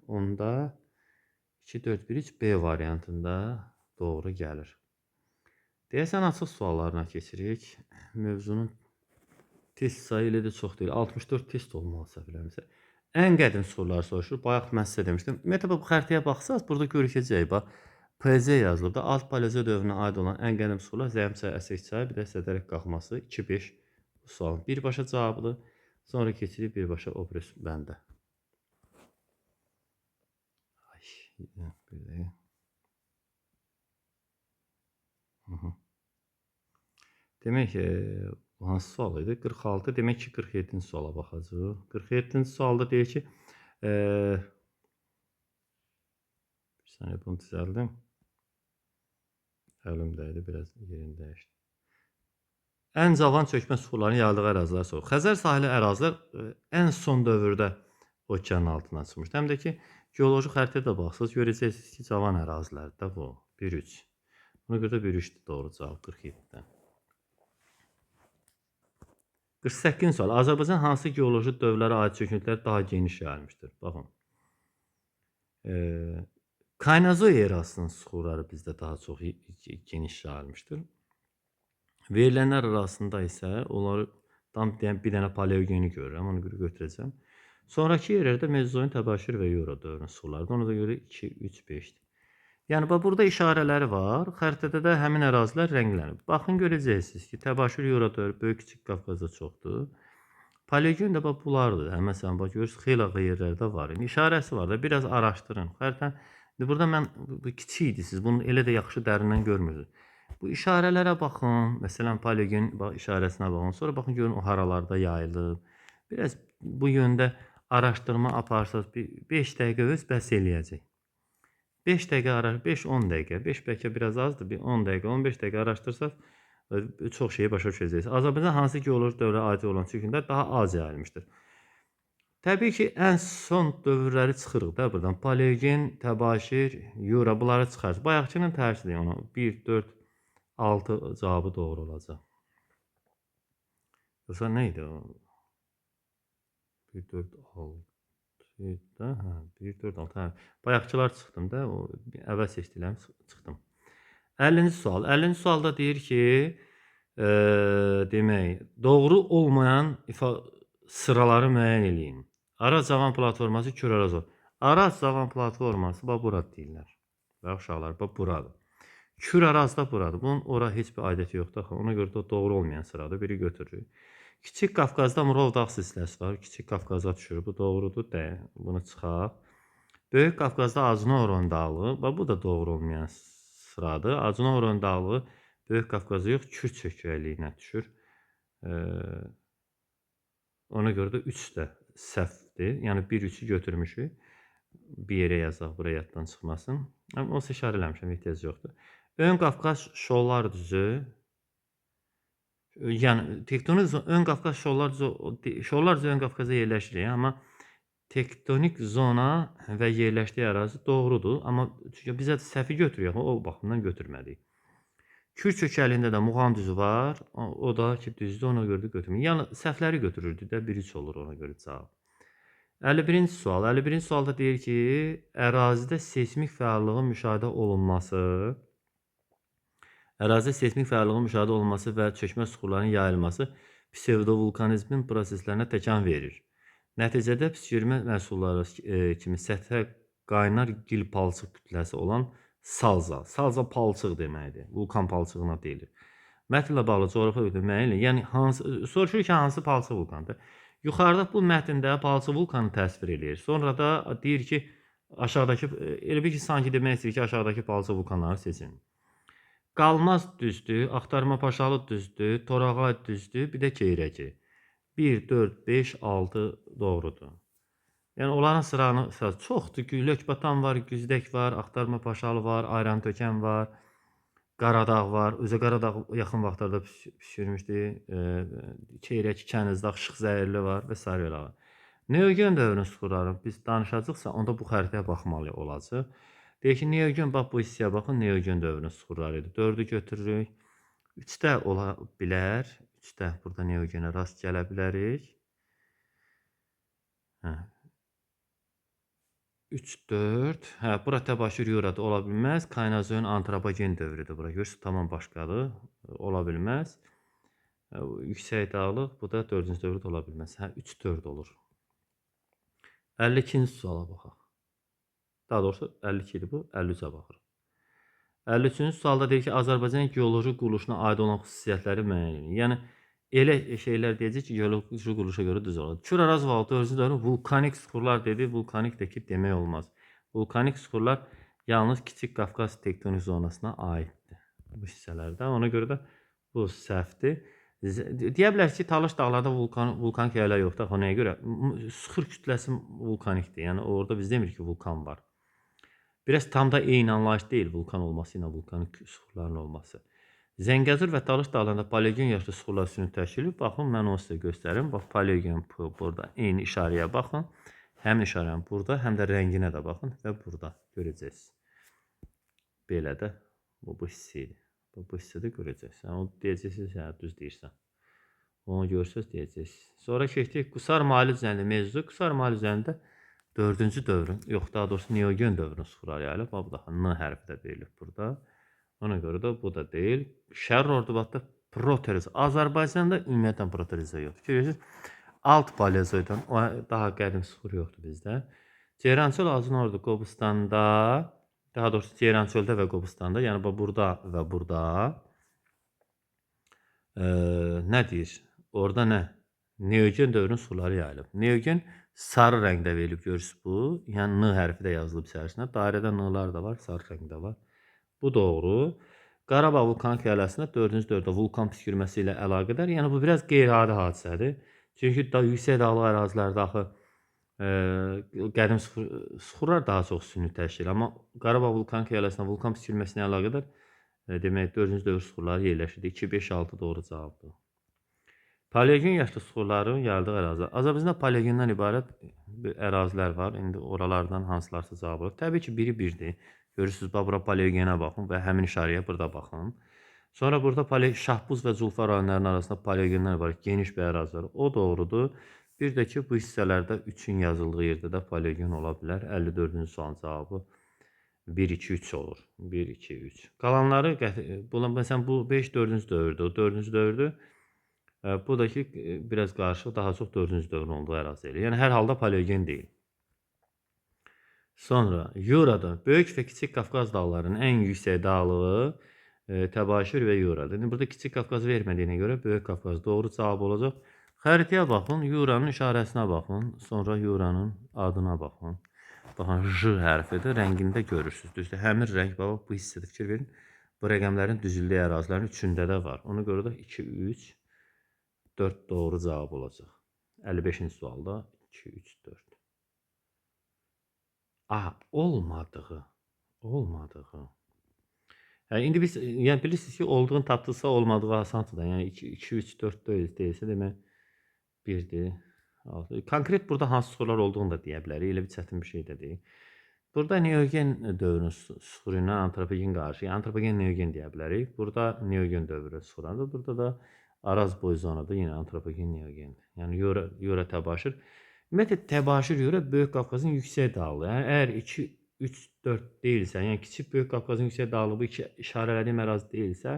onda 2, 4, 1, 3 B variantında doğru gəlir. Deyəsən, açıq suallarına keçirik. Mövzunun test sayı elə də çox deyil. 64 test olmalı səhv eləmirəmsə. Ən qədim soruları soruşur. Bayaq mən sizə demişdim. Ümumiyyətlə, bu xəritəyə baxsaz, burada görükəcək. Bax, PZ yazılıb da. Alt paleozoy dövrünə aid olan ən qədim sorular Zəmçay, Əsək çayı, bir də Sədərək qalxması 2-5 bu sualın birbaşa cavabıdır. Sonra keçirik birbaşa o biri bəndə. Ay, bir dəqiqə. Demək, hansı sual idi? 46, demək ki, 47-ci suala baxacağıq. 47-ci sualda deyir ki, bir saniyə bunu düzəldim. Əlimdəydi, biraz yerini dəyişdim. Ən cavan çökmə suxurlarının yayıldığı ərazilər sorulur. Xəzər sahili ərazilər ən son dövrdə okeanın altından çıxmışdı. Həm də ki, geoloji xəritəyə də baxsaz, görəcəksiniz ki, cavan ərazilərdir də bu. 1-3. Buna görə də 1-3-dür doğru cavab 47-dən. 48-ci sual. Azərbaycan hansı geoloji dövrlərə aid çöküntülər daha geniş yayılmışdır? Baxın. Kaynazoy erasının suxurları bizdə daha çox geniş yayılmışdır. Verilənlər arasında isə onları tam deyən bir dənə paleogeni görürəm, ona görə götürəcəm. Sonrakı yerlərdə mezozoyun, təbaşir və yura dövrünün suxurlarıdır. Ona da görə 2, 3, 5-dir. Yəni, bax, burada işarələri var. Xəritədə də həmin ərazilər rənglənib. Baxın, görəcəksiniz ki, təbaşir yura dövrü Böyük Kiçik Qafqazda çoxdur. Paleogen də bax, bunlardır. Hə, məsələn, bax, görürsünüz, xeyli yerlərdə var. Yəni, işarəsi var da, biraz araşdırın. Xəritə, indi burada mən, bu kiçik idi, siz bunu elə də yaxşı dərindən görmürsünüz. Bu işarələrə baxın. Məsələn, paleogen bax, işarəsinə baxın. Sonra baxın, görün, o haralarda yayılıb. Biraz bu yöndə araşdırma aparsanız, bir 5 dəqiqə öz bəs eləyəcək. 5 dəqiqə ara, 5-10 dəqiqə, 5 bəlkə biraz azdır, bir 10 dəqiqə, 15 dəqiqə araşdırsaq, çox şeyi başa düşəcəksiniz. Azərbaycan hansı geoloji dövrə aid olan çöküntülər daha az yayılmışdır? Təbii ki, ən son dövrləri çıxırıq da buradan. Paleogen, təbaşir, yura, bunları çıxarız. Bayaqçının tərsidir, ona 1, 4, 6 cavabı doğru olacaq. Yoxsa nə idi o? 1, 4, 6 da, hə, 1, 4, 6, hə. Bayaqçılar çıxdım da, o əvvəl seçdiklərim çıxdım. 50-ci sual. 50-ci sualda deyir ki, demək, doğru olmayan sıraları müəyyən eləyin. Araz Cavan platforması Kür Araz. Araz Cavan platforması, bax, bura deyirlər. Bax, uşaqlar, bax, buradır. Kür Araz da buradır. Bunun ora heç bir aidiyyəti yoxdur axı. Ona görə də o doğru olmayan sıradır. Biri götürürük. Kiçik Qafqazda Murov dağ silsiləsi var. Kiçik Qafqaza düşür. Bu doğrudur. Də, bunu çıxaq. Böyük Qafqazda Acınoron dağlığı. Bax, bu da doğru olmayan sıradır. Acınoron dağlığı Böyük Qafqaza yox, Kür çökəkliyinə düşür. Ona görə də 3 də səhvdir. Yəni 1-3-ü götürmüşük. Bir yerə yazaq, buraya yaddan çıxmasın. Amma onsuz işarə eləmişəm, ehtiyac yoxdur. Ön Qafqaz şollar düzü. Yəni tektonik ön Qafqaz şollar düzü, şollar düzü ön Qafqazda yerləşir, amma tektonik zona və yerləşdiyi ərazi doğrudur. Amma çünki bizə səhvi götürüyor, o baxımdan götürmədik. Kür çökəliyində də Muğan düzü var. O da ki, düzdür, ona görə də götürmür. Yəni, səhvləri götürürdü də, 1-3 olur ona görə cavab. 51-ci sual. 51-ci sualda deyir ki, ərazidə seismik fəallığın müşahidə olunması, ərazidə seismik fəallığın müşahidə olunması və çökmə suxurlarının yayılması psevdovulkanizmin proseslərinə təkan verir. Nəticədə püskürmə məhsulları kimi səthə qaynar gil palçıq kütləsi olan salza. Salza palçıq deməkdir. Vulkan palçığına deyilir. Mətnlə bağlı coğrafi obyekti müəyyən edin. Yəni, hansı, soruşur ki, hansı palçıq vulkandır? Yuxarıda bu mətndə palçıq vulkanı təsvir eləyir. Sonra da deyir ki, aşağıdakı, elə bil ki, sanki demək istəyir ki, aşağıdakı palçıq vulkanları seçin. Qalmaz düzdür, Axtarma Paşalı düzdür, Torağay düzdür, bir də Keyrəki. 1, 4, 5, 6 doğrudur. Yəni, onların sıranı çoxdur. Lökbatan var, Güzdək var, Axtarma Paşalı var, Ayrantökən var, Qaradağ var. Özə Qaradağ yaxın vaxtlarda püskürmüşdü. Keyrək, Kənizdağ, Şıxzəyirli var və sair elə. Neogen dövrünün suxurları biz danışacaqsa, onda bu xəritəyə baxmalı olacaq. Deyək ki, Neogen, bax bu hissəyə baxın, Neogen dövrünün suxurları idi. 4-ü götürürük. 3-də ola bilər. 3-də burada Neogenə rast gələ bilərik. Hə. 3, 4. Hə, bura Təbaşir Yurada ola bilməz. Kaynazoyun antropogen dövrüdür bura. Görürsünüz, tamam başqadır. Ola bilməz. Yüksək dağlıq, bu da 4-cü dövrü də ola bilməz. Hə, 3, 4 olur. 52-ci suala baxaq. Daha doğrusu 52 idi bu, 53-ə baxırıq. 53-cü sualda deyir ki, Azərbaycan geoloji quruluşuna aid olan xüsusiyyətləri müəyyən edin. Yəni, elə şeylər deyəcək ki, geoloji quruluşa görə düz olur. Kür Araz valı 4-cü dövrün vulkanik suxurlar dedi. Vulkanik də ki, demək olmaz. Vulkanik suxurlar yalnız Kiçik Qafqaz tektonik zonasına aiddir. Bu hissələrdə. Ona görə də bu səhvdir. Deyə bilər ki, Talış dağlarda vulkanik yayla yoxdur. Axı, nəyə görə? Suxur kütləsi vulkanikdir. Yəni, orada biz demirik ki, vulkan var. Biraz tam da eyni anlayış deyil vulkan olması ilə vulkanik suxurların olması. Zəngəzur və Talış dağlarında paleogen yaşlı suxurlar süni təşkil edib. Baxın, mən onu sizə göstərim. Bax, paleogen burada eyni işarəyə baxın. Həmin işarənin burada, həm də rənginə də baxın və burada görəcəksiniz. Belə də bu hissə idi. Bu hissədə görəcəksiniz. Yəni, onu deyəcəksiniz, hə, düz deyirsən. Onu görsəz deyəcəksiniz. Sonra keçdik Qusar Mahalı üzərində mevzu. Qusar Mahalı üzərində 4-cü dövrün, yox, daha doğrusu Neogen dövrünün suxurları yayılıb. Bax, bu da N hərfi də verilib burada. Ona görə də bu da deyil. Şərr Ordubadda proteriz. Azərbaycanda ümumiyyətlə proterizə yoxdur. Görürsünüz, alt paleozoydan daha qədim suxur yoxdur bizdə. Ceyrançöl Azunordu Qobustanda, daha doğrusu Ceyrançöldə və Qobustanda, yəni burada və burada nə deyir? Orada nə? Neogen dövrünün suxurları yayılıb. Neogen sarı rəngdə verilib, görürsünüz bu. Yəni N hərfi də yazılıb içərisinə. Dairədə N-lar da var, sarı rəngdə var. Bu doğru. Qarabağ vulkanik yaylasında 4-cü dövrdə vulkan püskürməsi ilə əlaqədar. Yəni bu biraz qeyri-adi hadisədir. Çünki da yüksək dağlıq ərazilərdə axı qədim suxurlar daha çox süni təşkil. Amma Qarabağ vulkanik yaylasında vulkan püskürməsi ilə əlaqədar demək 4-cü dövr suxurları yerləşirdi. 2, 5, 6 doğru cavabdır. Paleogen yaşlı suxurların yayıldığı ərazilər. Azərbaycanda paleogendən ibarət bir ərazilər var. İndi oralardan hansılarsa cavab olur. Təbii ki, biri birdir. Görürsünüz, bax, bura paleogenə baxın və həmin işarəyə burada baxın. Sonra burada Şahbuz və Culfa rayonlarının arasında paleogendən ibarət geniş bir ərazi var. O doğrudur. Bir də ki, bu hissələrdə 3-ün yazıldığı yerdə də paleogen ola bilər. 54-cü sualın cavabı 1, 2, 3 olur. 1, 2, 3. Qalanları, məsələn, bu 5, 4-cü dövrdür. O 4-cü dövrdür. Bu da ki, biraz qarışıq, daha çox 4-cü dövrün olduğu ərazi eləyir. Yəni, hər halda paleogen deyil. Sonra Yurada Böyük və Kiçik Qafqaz dağlarının ən yüksək dağlığı Təbaşir və Yuradır. İndi burada Kiçik Qafqaz vermədiyinə görə Böyük Qafqaz doğru cavab olacaq. Xəritəyə baxın, Yuranın işarəsinə baxın, sonra Yuranın adına baxın. Baxın, J hərfidir, rəngində görürsünüz. Düzdür, həmin rəng, bax, bu hissədə fikir verin. Bu rəqəmlərin düzüldüyü ərazilərin üçündə də var. Ona görə də 2, 3, 4 doğru cavab olacaq. 55-ci sualda 2, 3, 4. Aha, olmadığı. Yəni, indi biz, yəni bilirsiniz ki, olduğunu tapdıqsa olmadığı asandır da. Yəni 2, 2, 3, 4 deyilsə demək 1-dir. 6. Konkret burada hansı suxurlar olduğunu da deyə bilərik. Elə bir çətin bir şey də deyil. Burada Neogen dövrünün süxuru ilə antropogen qarışıq. Yəni, antropogen Neogen deyə bilərik. Burada Neogen dövrü süxurandır. Burada da Araz boyu zonada yenə antropogen Neogendir. Yəni, Yura Təbaşir. Ümumiyyətlə, Təbaşir Yura Böyük Qafqazın yüksək dağlığı. Yəni, əgər 2, 3, 4 deyilsə, yəni kiçik Böyük Qafqazın yüksək dağlığı bu iki işarələdiyim ərazi deyilsə,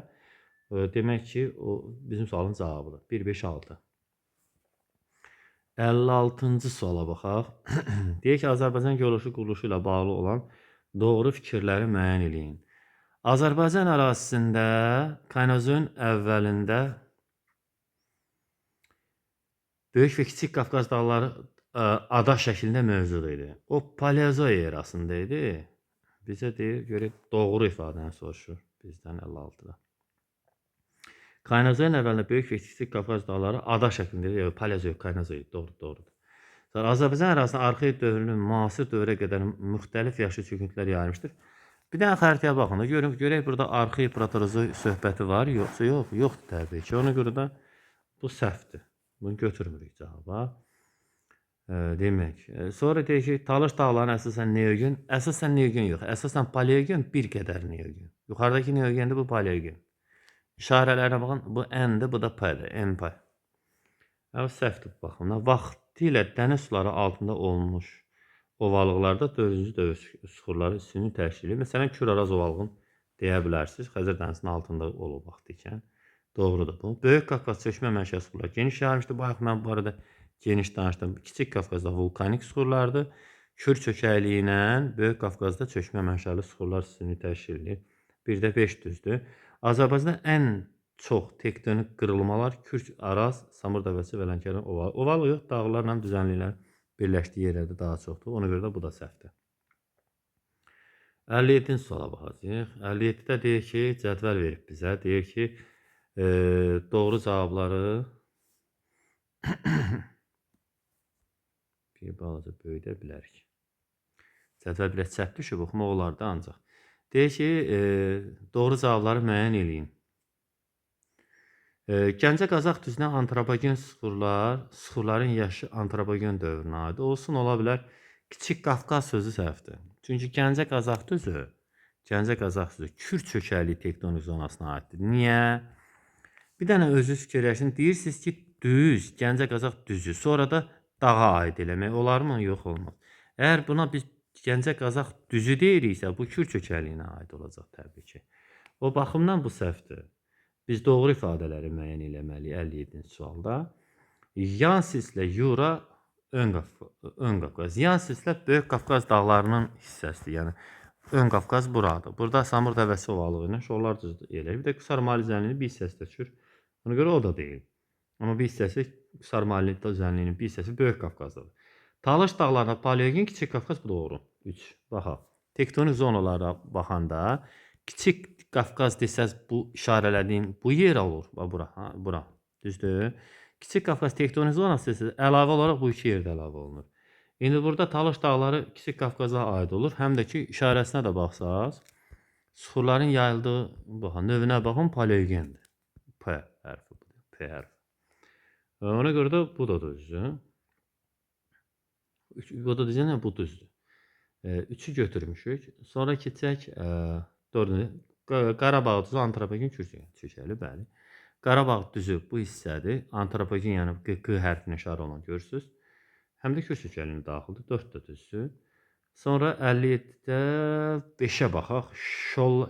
demək ki, o bizim sualın cavabıdır. 1, 5, 6. 56-cı suala baxaq. Deyək ki, Azərbaycan geoloji quruluşu ilə bağlı olan doğru fikirləri müəyyən eləyin. Azərbaycan ərazisində Kainozoyun əvvəlində Böyük və Kiçik Qafqaz dağları ada şəklində mövcud idi. O Paleozoy erasında idi. Bizə deyir, görək doğru ifadəni soruşur bizdən 56-da. Kainozoyun əvvəlində Böyük və Kiçik Qafqaz dağları ada şəklində idi. Paleozoy, Kainozoy, doğru, doğrudur. Sonra Azərbaycan ərazisində arxaik dövrünün müasir dövrə qədər müxtəlif yaşlı çöküntülər yayılmışdır. Bir dənə xəritəyə baxın da, görək burada arxaik proterozoy söhbəti var, yoxsa yox, yoxdur təbii ki. Ona görə də bu səhvdir. Bunu götürmürük cavaba. Demək, sonra deyir ki, Talış dağlarının əsasən Neogen, əsasən Neogen yox, əsasən Paleogen, bir qədər Neogen. Yuxarıdakı Neogendir, bu Paleogen. İşarələrinə baxın, bu N-dir, bu da P-dir, NP. Yəni, səhvdir bu baxımdan. Vaxtilə dəniz suları altında olmuş ovalıqlarda 4-cü dövr süxurları üstünlük təşkil edir. Məsələn, Kür-Araz ovalığını deyə bilərsiniz. Xəzər dənizinin altında olub vaxtı ikən. Doğrudur bu. Böyük Qafqaz çökmə mənşəli süxurlar geniş yayılmışdır. Bayaq mən bu arada geniş danışdım. Kiçik Qafqazda vulkanik süxurlardır. Kür çökəkliyi ilə Böyük Qafqazda çökmə mənşəli süxurlar üstünlük təşkil edir. Bir də 5 düzdür. Azərbaycanda ən çox tektonik qırılmalar Kür, Araz, Samur dəvəsi və Lənkəran ovalı. Ovalı yox, dağlarla düzənliklər birləşdiyi yerlərdə daha çoxdur. Ona görə də bu da səhvdir. 57-ci suala baxacağıq. 57-də deyir ki, cədvəl verib bizə. Deyir ki, doğru cavabları bir balaca böyüdə bilərik. Cədvəl biraz çəp düşüb, oxumaq olardı ancaq. Deyir ki, doğru cavabları müəyyən eləyin. Gəncə-Qazax düzünə antropogen süxurlar, süxurların yaşı antropogen dövrünə aid olsun, ola bilər. Kiçik Qafqaz sözü səhvdir. Çünki Gəncə-Qazax düzü, Gəncə-Qazax düzü Kür çökəkliyi tektonik zonasına aiddir. Niyə? Bir dənə özünüz fikirləşin. Deyirsiniz ki, düz, Gəncə-Qazax düzü, sonra da dağa aid eləmək olarmı? Yox, olmaz. Əgər buna biz Gəncə-Qazax düzü deyiriksə, bu Kür çökəkliyinə aid olacaq təbii ki. O baxımdan bu səhvdir. Biz doğru ifadələri müəyyən eləməliyik 57-ci sualda. Yan silsilə Yura, Ön Qafqaz. Yan silsilə Böyük Qafqaz dağlarının hissəsidir. Yəni, Ön Qafqaz buradır. Burada Samur dəvəsi ovalığı ilə şollar düzdür eləyir. Bir də Qusar-Mali düzənliyinin bir hissəsi də düşür. Ona görə o da deyil. Amma bir hissəsi Qusar-Mali düzənliyinin bir hissəsi Böyük Qafqazdadır. Talış dağlarına Paleogen, Kiçik Qafqaz bu doğru. 3. Baxaq. Tektonik zonalara baxanda Kiçik Qafqaz desəz bu işarələdiyin bu yer olur. Bax bura, ha, bura. Düzdür? Kiçik Qafqaz tektonik zonası desəz əlavə olaraq bu iki yerdə əlavə olunur. İndi burada Talış dağları Kiçik Qafqaza aid olur. Həm də ki işarəsinə də baxsaz, süxurların yayıldığı baxın, növünə baxın, paleogendir. P hərfi budur. P hərfi. Ona görə də bu da düzdür. Bu da düzdür, bu düzdür. 3-ü götürmüşük. Sonra keçək 4-ünü. Qarabağ düzü antropogen Kür çökəkli, bəli. Qarabağ düzü bu hissədir. Antropogen, yəni Q hərfinə işarə olan görürsünüz. Həm də Kür çökəkliyinə daxildir. 4 də düzdür. Sonra 57-də 5-ə baxaq.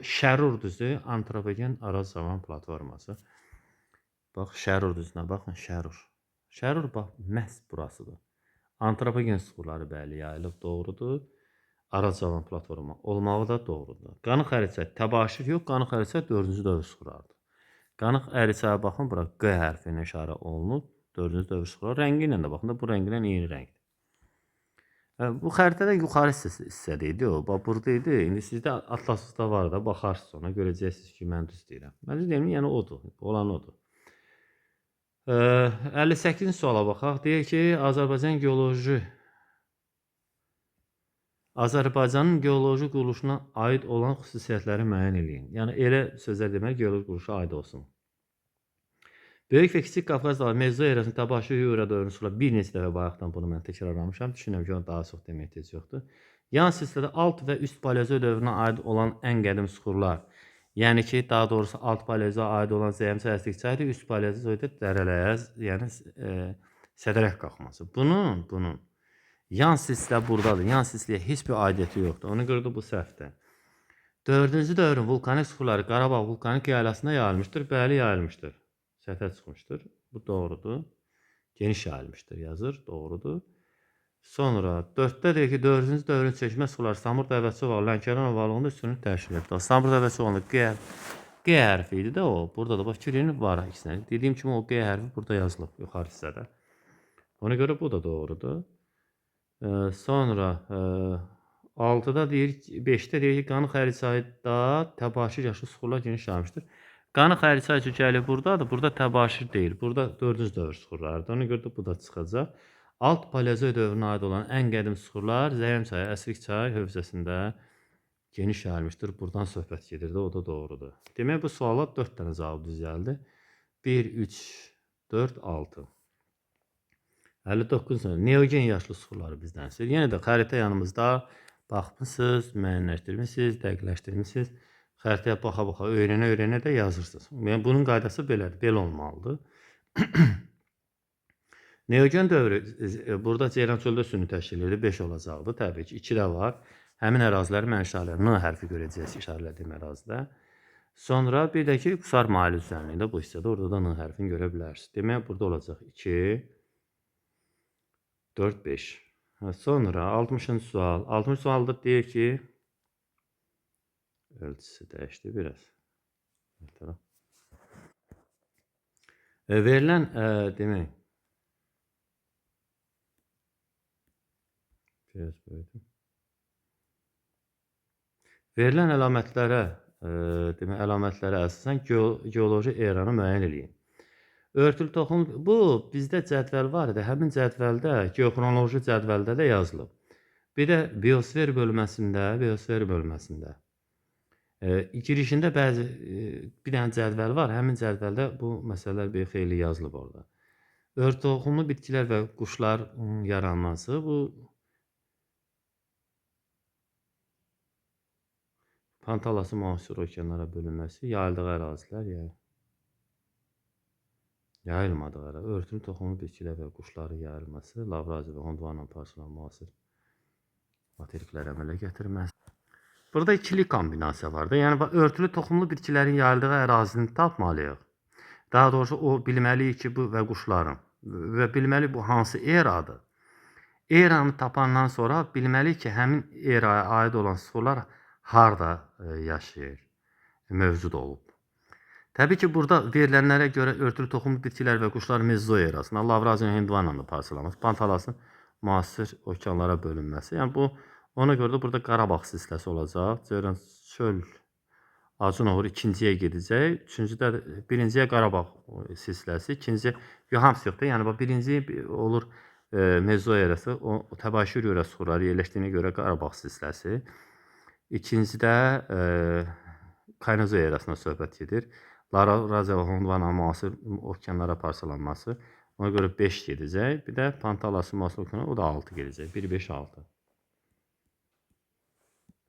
Şərur düzü antropogen Araz zaman platforması. Bax, Şərur düzünə baxın, Şərur. Şərur, bax, məhz burasıdır. Antropogen süxurları, bəli, yayılıb, doğrudur. Araz zaman platforma olmağı da doğrudur. Qanıq Əriçay, Təbaşir yox, Qanıq Əriçay 4-cü dövr süxurlarıdır. Qanıq Əriçaya baxın, bura Q hərfi ilə işarə olunub. 4-cü dövr süxurları. Rəngi ilə də baxın da, bu rəngi ilə eyni rəngdir. Bu xəritədə yuxarı hissədə idi o. Bax, burada idi. İndi sizdə atlasınızda var da, baxarsınız ona, görəcəksiniz ki, mən düz deyirəm. Mən düz deyirəm, yəni odur, olan odur. 58-ci suala baxaq. Deyir ki, Azərbaycanın geoloji quruluşuna aid olan xüsusiyyətləri müəyyən eləyin. Yəni, elə sözlər demək, geoloji quruluşa aid olsun. Böyük və Kiçik Qafqaz dağı Mezozoy erasının Təbaşir Yura dövrünün sular bir neçə dəfə bayaqdan bunu mən təkrarlamışam. Düşünürəm ki, onu daha çox demək ehtiyac yoxdur. Yan silsilədə alt və üst paleozoy dövrünə aid olan ən qədim suxurlar. Yəni ki, daha doğrusu alt paleozoya aid olan Zəyəmçay, Əsrik çayıdır, üst paleozoyda dərələr, yəni sədərək qalxması. Bunun yan silsilə buradadır. Yan silsiləyə heç bir aidiyyəti yoxdur. Ona görə də bu səhvdir. 4-cü dövrün vulkanik suxurları Qarabağ vulkanik yaylasında yayılmışdır. Bəli, yayılmışdır. Səhvə çıxmışdır. Bu doğrudur. Geniş yayılmışdır yazır. Doğrudur. Sonra 4-də deyir ki, 4-cü dövrün çökmə suxurları Samur Dəvəçi ovalı, Lənkəran ovalığında üstünlük təşkil edir. Samur Dəvəçi ovalığında Q hərfi idi də o. Burada da bax Kirin var əksinə. Dediyim kimi o Q hərfi burada yazılıb yuxarı hissədə. Ona görə bu da doğrudur. Sonra 6-da deyir, 5-də deyir ki, Qanı Xəriçayda təbaşir yaşlı suxurlar geniş yayılmışdır. Qanı Xəriçay cücəli buradadır. Burada təbaşir deyil. Burada 4-cü dövr suxurlarıdır. Ona görə də bu da çıxacaq. Alt paleozoy dövrünə aid olan ən qədim suxurlar Zəyəm çayı, Əsrik çay hövzəsində geniş yayılmışdır. Buradan söhbət gedirdi, o da doğrudur. Demək, bu suala 4 dənə cavab düz gəldi. 1, 3, 4, 6. 59 sual. Neogen yaşlı suxurları bizdən istəyir. Yenə də xəritə yanımızda baxmısınız, müəyyənləşdirmişsiniz, dəqiqləşdirmişsiniz. Xəritəyə baxa-baxa, öyrənə-öyrənə də yazırsınız. Yəni, bunun qaydası belədir, belə olmalıdır. Neogen dövrü burada Ceyrançöldə üstünlük təşkil edir, 5 olacaqdı. Təbii ki, 2 də var. Həmin əraziləri mən işarələyirəm. N hərfi görəcəyik işarələdiyim ərazidə. Sonra bir də ki, Qusar maili düzənliyində bu hissədə orada da N hərfini görə bilərsiniz. Demək, burada olacaq 2, 4, 5. Sonra 60-cı sual. 60-cı sualda deyir ki, ölçüsü dəyişdi biraz. Verilən, demək, biraz böyüdüm. Verilən əlamətlərə, demək, əlamətlərə əsasən geoloji eranı müəyyən eləyin. Örtülü toxum, bu bizdə cədvəl var idi. Həmin cədvəldə, geoxronoloji cədvəldə də yazılıb. Bir də biosfer bölməsində, girişində bəzi bir dənə cədvəl var. Həmin cədvəldə bu məsələlər bir xeyli yazılıb orada. Örtülü toxumlu bitkilər və quşlar yaranması, bu Pantalası müasir okeanlara bölünməsi, yayıldığı ərazilər, yəni yayılmadığı ərazilər, örtülü toxumlu bitkilər və quşların yayılması, Lavraziya və Gondvana parçalan müasir materiklər əmələ gətirməsi. Burada ikili kombinasiya var da. Yəni, örtülü toxumlu bitkilərin yayıldığı ərazini tapmalıyıq. Daha doğrusu, o bilməliyik ki, bu və quşların və bilməliyik bu hansı eradır. Eranı tapandan sonra bilməliyik ki, həmin eraya aid olan suxurlar harda yaşayır, mövcud olub. Təbii ki, burada verilənlərə görə örtülü toxumlu bitkilər və quşlar mezozoy erasına, Lavraziya Hindvanla da parçalanması, Pantalasın müasir okeanlara bölünməsi. Yəni, bu, ona görə də burada Qarabağ silsiləsi olacaq. Ceyran çöl Acınoğur ikinciyə gedəcək. Üçüncüdə, birinciyə Qarabağ silsiləsi, ikinciyə yox, hamısı yoxdur. Yəni, bax, birinci olur mezozoy erası, o təbaşir görə suxurları yerləşdiyinə görə Qarabağ silsiləsi. İkincidə Kaynozoy erasına söhbət gedir. Lavraziya və Gondvana müasir okeanlara parçalanması. Ona görə 5 gedəcək. Bir də Pantalası müasir okeanlara, o da 6 gedəcək. 1, 5, 6.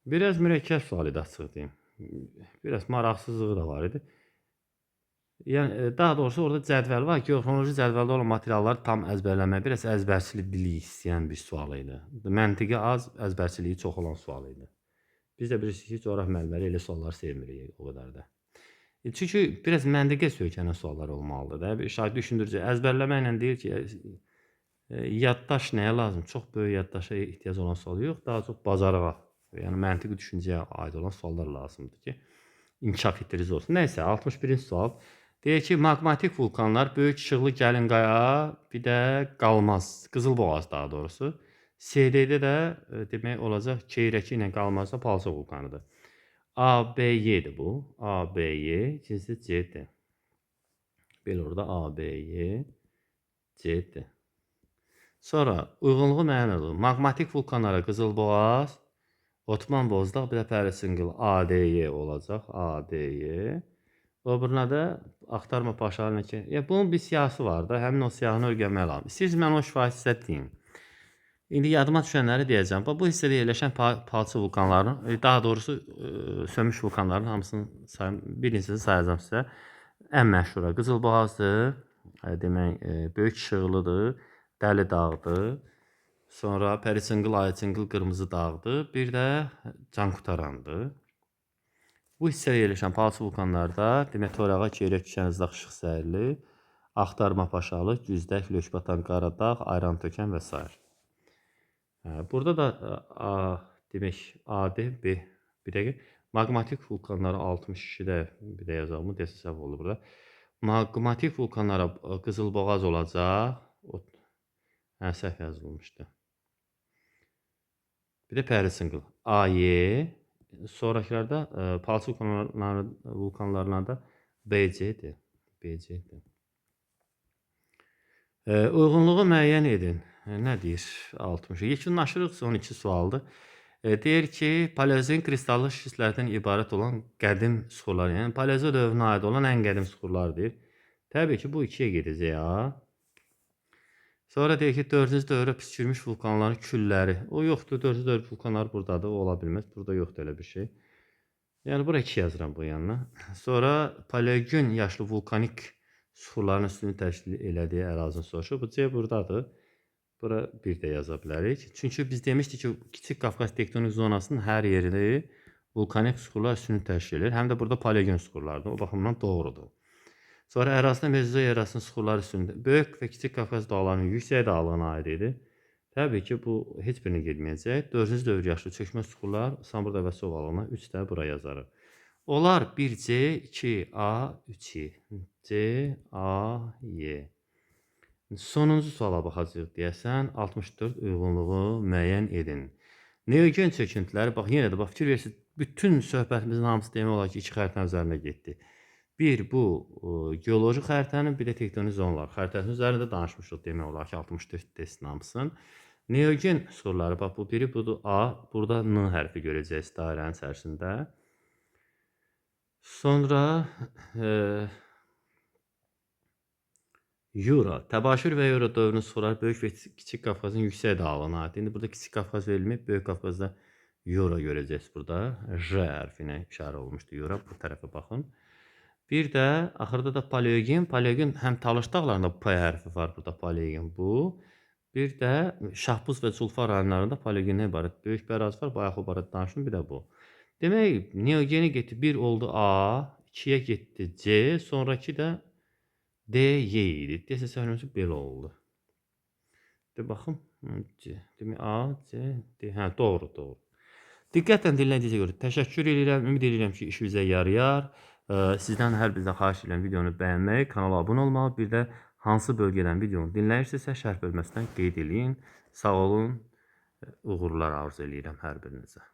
Biraz mürəkkəb sual idi, açıq deyim. Biraz maraqsızlığı da var idi. Yəni, daha doğrusu orada cədvəl var. Geoxronoloji cədvəldə olan materialları tam əzbərləmək, biraz əzbərçilik biliyi istəyən bir sual idi. Məntiqi az, əzbərçiliyi çox olan sual idi. Biz də bilirsiniz ki, coğrafiya müəllimləri elə suallar sevmirik o qədər də. Çünki biraz məntiqə söykənən suallar olmalıdır da. Bir şahid düşündürücü, əzbərləməklə deyir ki, yaddaş nəyə lazım? Çox böyük yaddaşa ehtiyac olan sual yox, daha çox bacarığa, yəni məntiqi düşüncəyə aid olan suallar lazımdır ki, inkişaf etdirici olsun. Nəysə, 61-ci sual. Deyir ki, maqmatik vulkanlar Böyük İşıqlı Gəlinqaya, bir də Qalmaz, Qızılboğaz daha doğrusu. CD-də də demək olacaq Keyrəki ilə Qalmazda Palça vulkanıdır. A, B, Y-dir bu. A, B, Y, ikincisi C, D. Belə orada A, B, Y, C, D. Sonra uyğunluğu müəyyən olur. Maqmatik vulkanlara Qızılboğaz, Otman Bozdağ, bir də Pəri A, D, Y olacaq. A, D, Y. O birinə də Axtarma Paşalının ki, ya bunun bir siyahısı var da, həmin o siyahını öyrənmək lazım. İstəyirsiniz mən o şifahi sizə deyim. İndi yadıma düşənləri deyəcəm. Bax, bu hissədə yerləşən palçıq vulkanların, daha doğrusu sönmüş vulkanların hamısını sayım, bir neçəsini sayacağam sizə. Ən məşhuru Qızılboğazdır, demək, Böyük İşıqlıdır, Dəli dağdır. Sonra Pəriçınqıl, Ayçınqıl, Qırmızı dağdır. Bir də Canqutarandır. Bu hissədə yerləşən palçıq vulkanlarda demək, Torağa, Keyrək, Kənzdağ, İşıqsərli, Axtarma Paşalı, Güzdək, Lökbatan, Qaradağ, Ayrantökən və sair. Burada da A, demək, A, D, B. Bir dəqiqə. Maqmatik vulkanlara 62-də bir də yazalım. Desə səhv oldu burada. Maqmatik vulkanlara Qızılboğaz olacaq. Hə, səhv yazılmışdı. Bir də Pəriçınqıl. A, Y. Sonrakılarda palçıq vulkanlarına da B, C, D. B, C, D. Uyğunluğu müəyyən edin. Nə deyir? 60. Yekunlaşırıq, son 2 sualdır. Deyir ki, paleozen kristallı şistlərdən ibarət olan qədim suxurlar, yəni paleozo dövrünə aid olan ən qədim suxurlar deyir. Təbii ki, bu 2-yə gedəcək ha. Sonra deyir ki, 4-cü dövrə püskürmüş vulkanların külləri. O yoxdur, 4-cü dövr vulkanları buradadır, o ola bilməz. Burada yoxdur elə bir şey. Yəni, bura 2 yazıram bu yanına. Sonra paleogen yaşlı vulkanik suxurların üstünü təşkil elədiyi ərazini soruşur. Bu C buradadır. Bura bir də yaza bilərik. Çünki biz demişdik ki, Kiçik Qafqaz tektonik zonasının hər yerini vulkanik suxurlar üstünü təşkil edir. Həm də burada paleogen suxurlardır. O baxımdan doğrudur. Sonra ərazidə Mezozoy erasının suxurlar üstündə Böyük və Kiçik Qafqaz dağlarının yüksək dağlığına aid idi. Təbii ki, bu heç birini getməyəcək. 4-cü dövr yaşlı çökmə suxurlar Samurda və Sovalığına 3 də bura yazarıq. Onlar 1C, 2A, 3Y. C, A, Y. Sonuncu suala baxacağıq deyəsən. 64 uyğunluğu müəyyən edin. Neogen çöküntüləri, bax yenə də bax, fikir verirsiniz, bütün söhbətimizin hamısı demək olar ki, iki xəritənin üzərində getdi. Bir, bu geoloji xəritənin, bir də tektonik zonalar xəritəsinin üzərində danışmışıq demək olar ki, 64 testin hamısının. Neogen suxurları, bax bu biri budur A, burada N hərfi görəcəksiniz dairənin içərisində. Sonra Yura, Təbaşir və Yura dövrünün suxurları Böyük və Kiçik Qafqazın yüksək dağlığına aid. İndi burada Kiçik Qafqaz verilməyib, Böyük Qafqazda Yura görəcəksiniz burada. J hərfinə işarə olmuşdu Yura. Bu tərəfə baxın. Bir də axırda da Paleogen. Paleogen həm Talış dağlarında P hərfi var burada Paleogen bu. Bir də Şahbuz və Culfa rayonlarında Paleogendən ibarət böyük bir ərazi var. Bayaq o barədə danışdım, bir də bu. Demək, Neogeni getdi. 1 oldu A, 2-yə getdi C, sonrakı da D, Y idi. Deyəsə səhvləmirəmsə belə oldu. De baxım. C. Demək A, C, D. Hə, doğru, doğru. Diqqətlə dinlədiyinizə görə təşəkkür edirəm. Ümid edirəm ki, işinizə yarayar. Sizdən hər birinizdən xahiş edirəm videonu bəyənməyi, kanala abunə olmağı, bir də hansı bölgədən videonu dinləyirsinizsə şərh bölməsindən qeyd eləyin. Sağ olun, uğurlar arzu eləyirəm hər birinizə.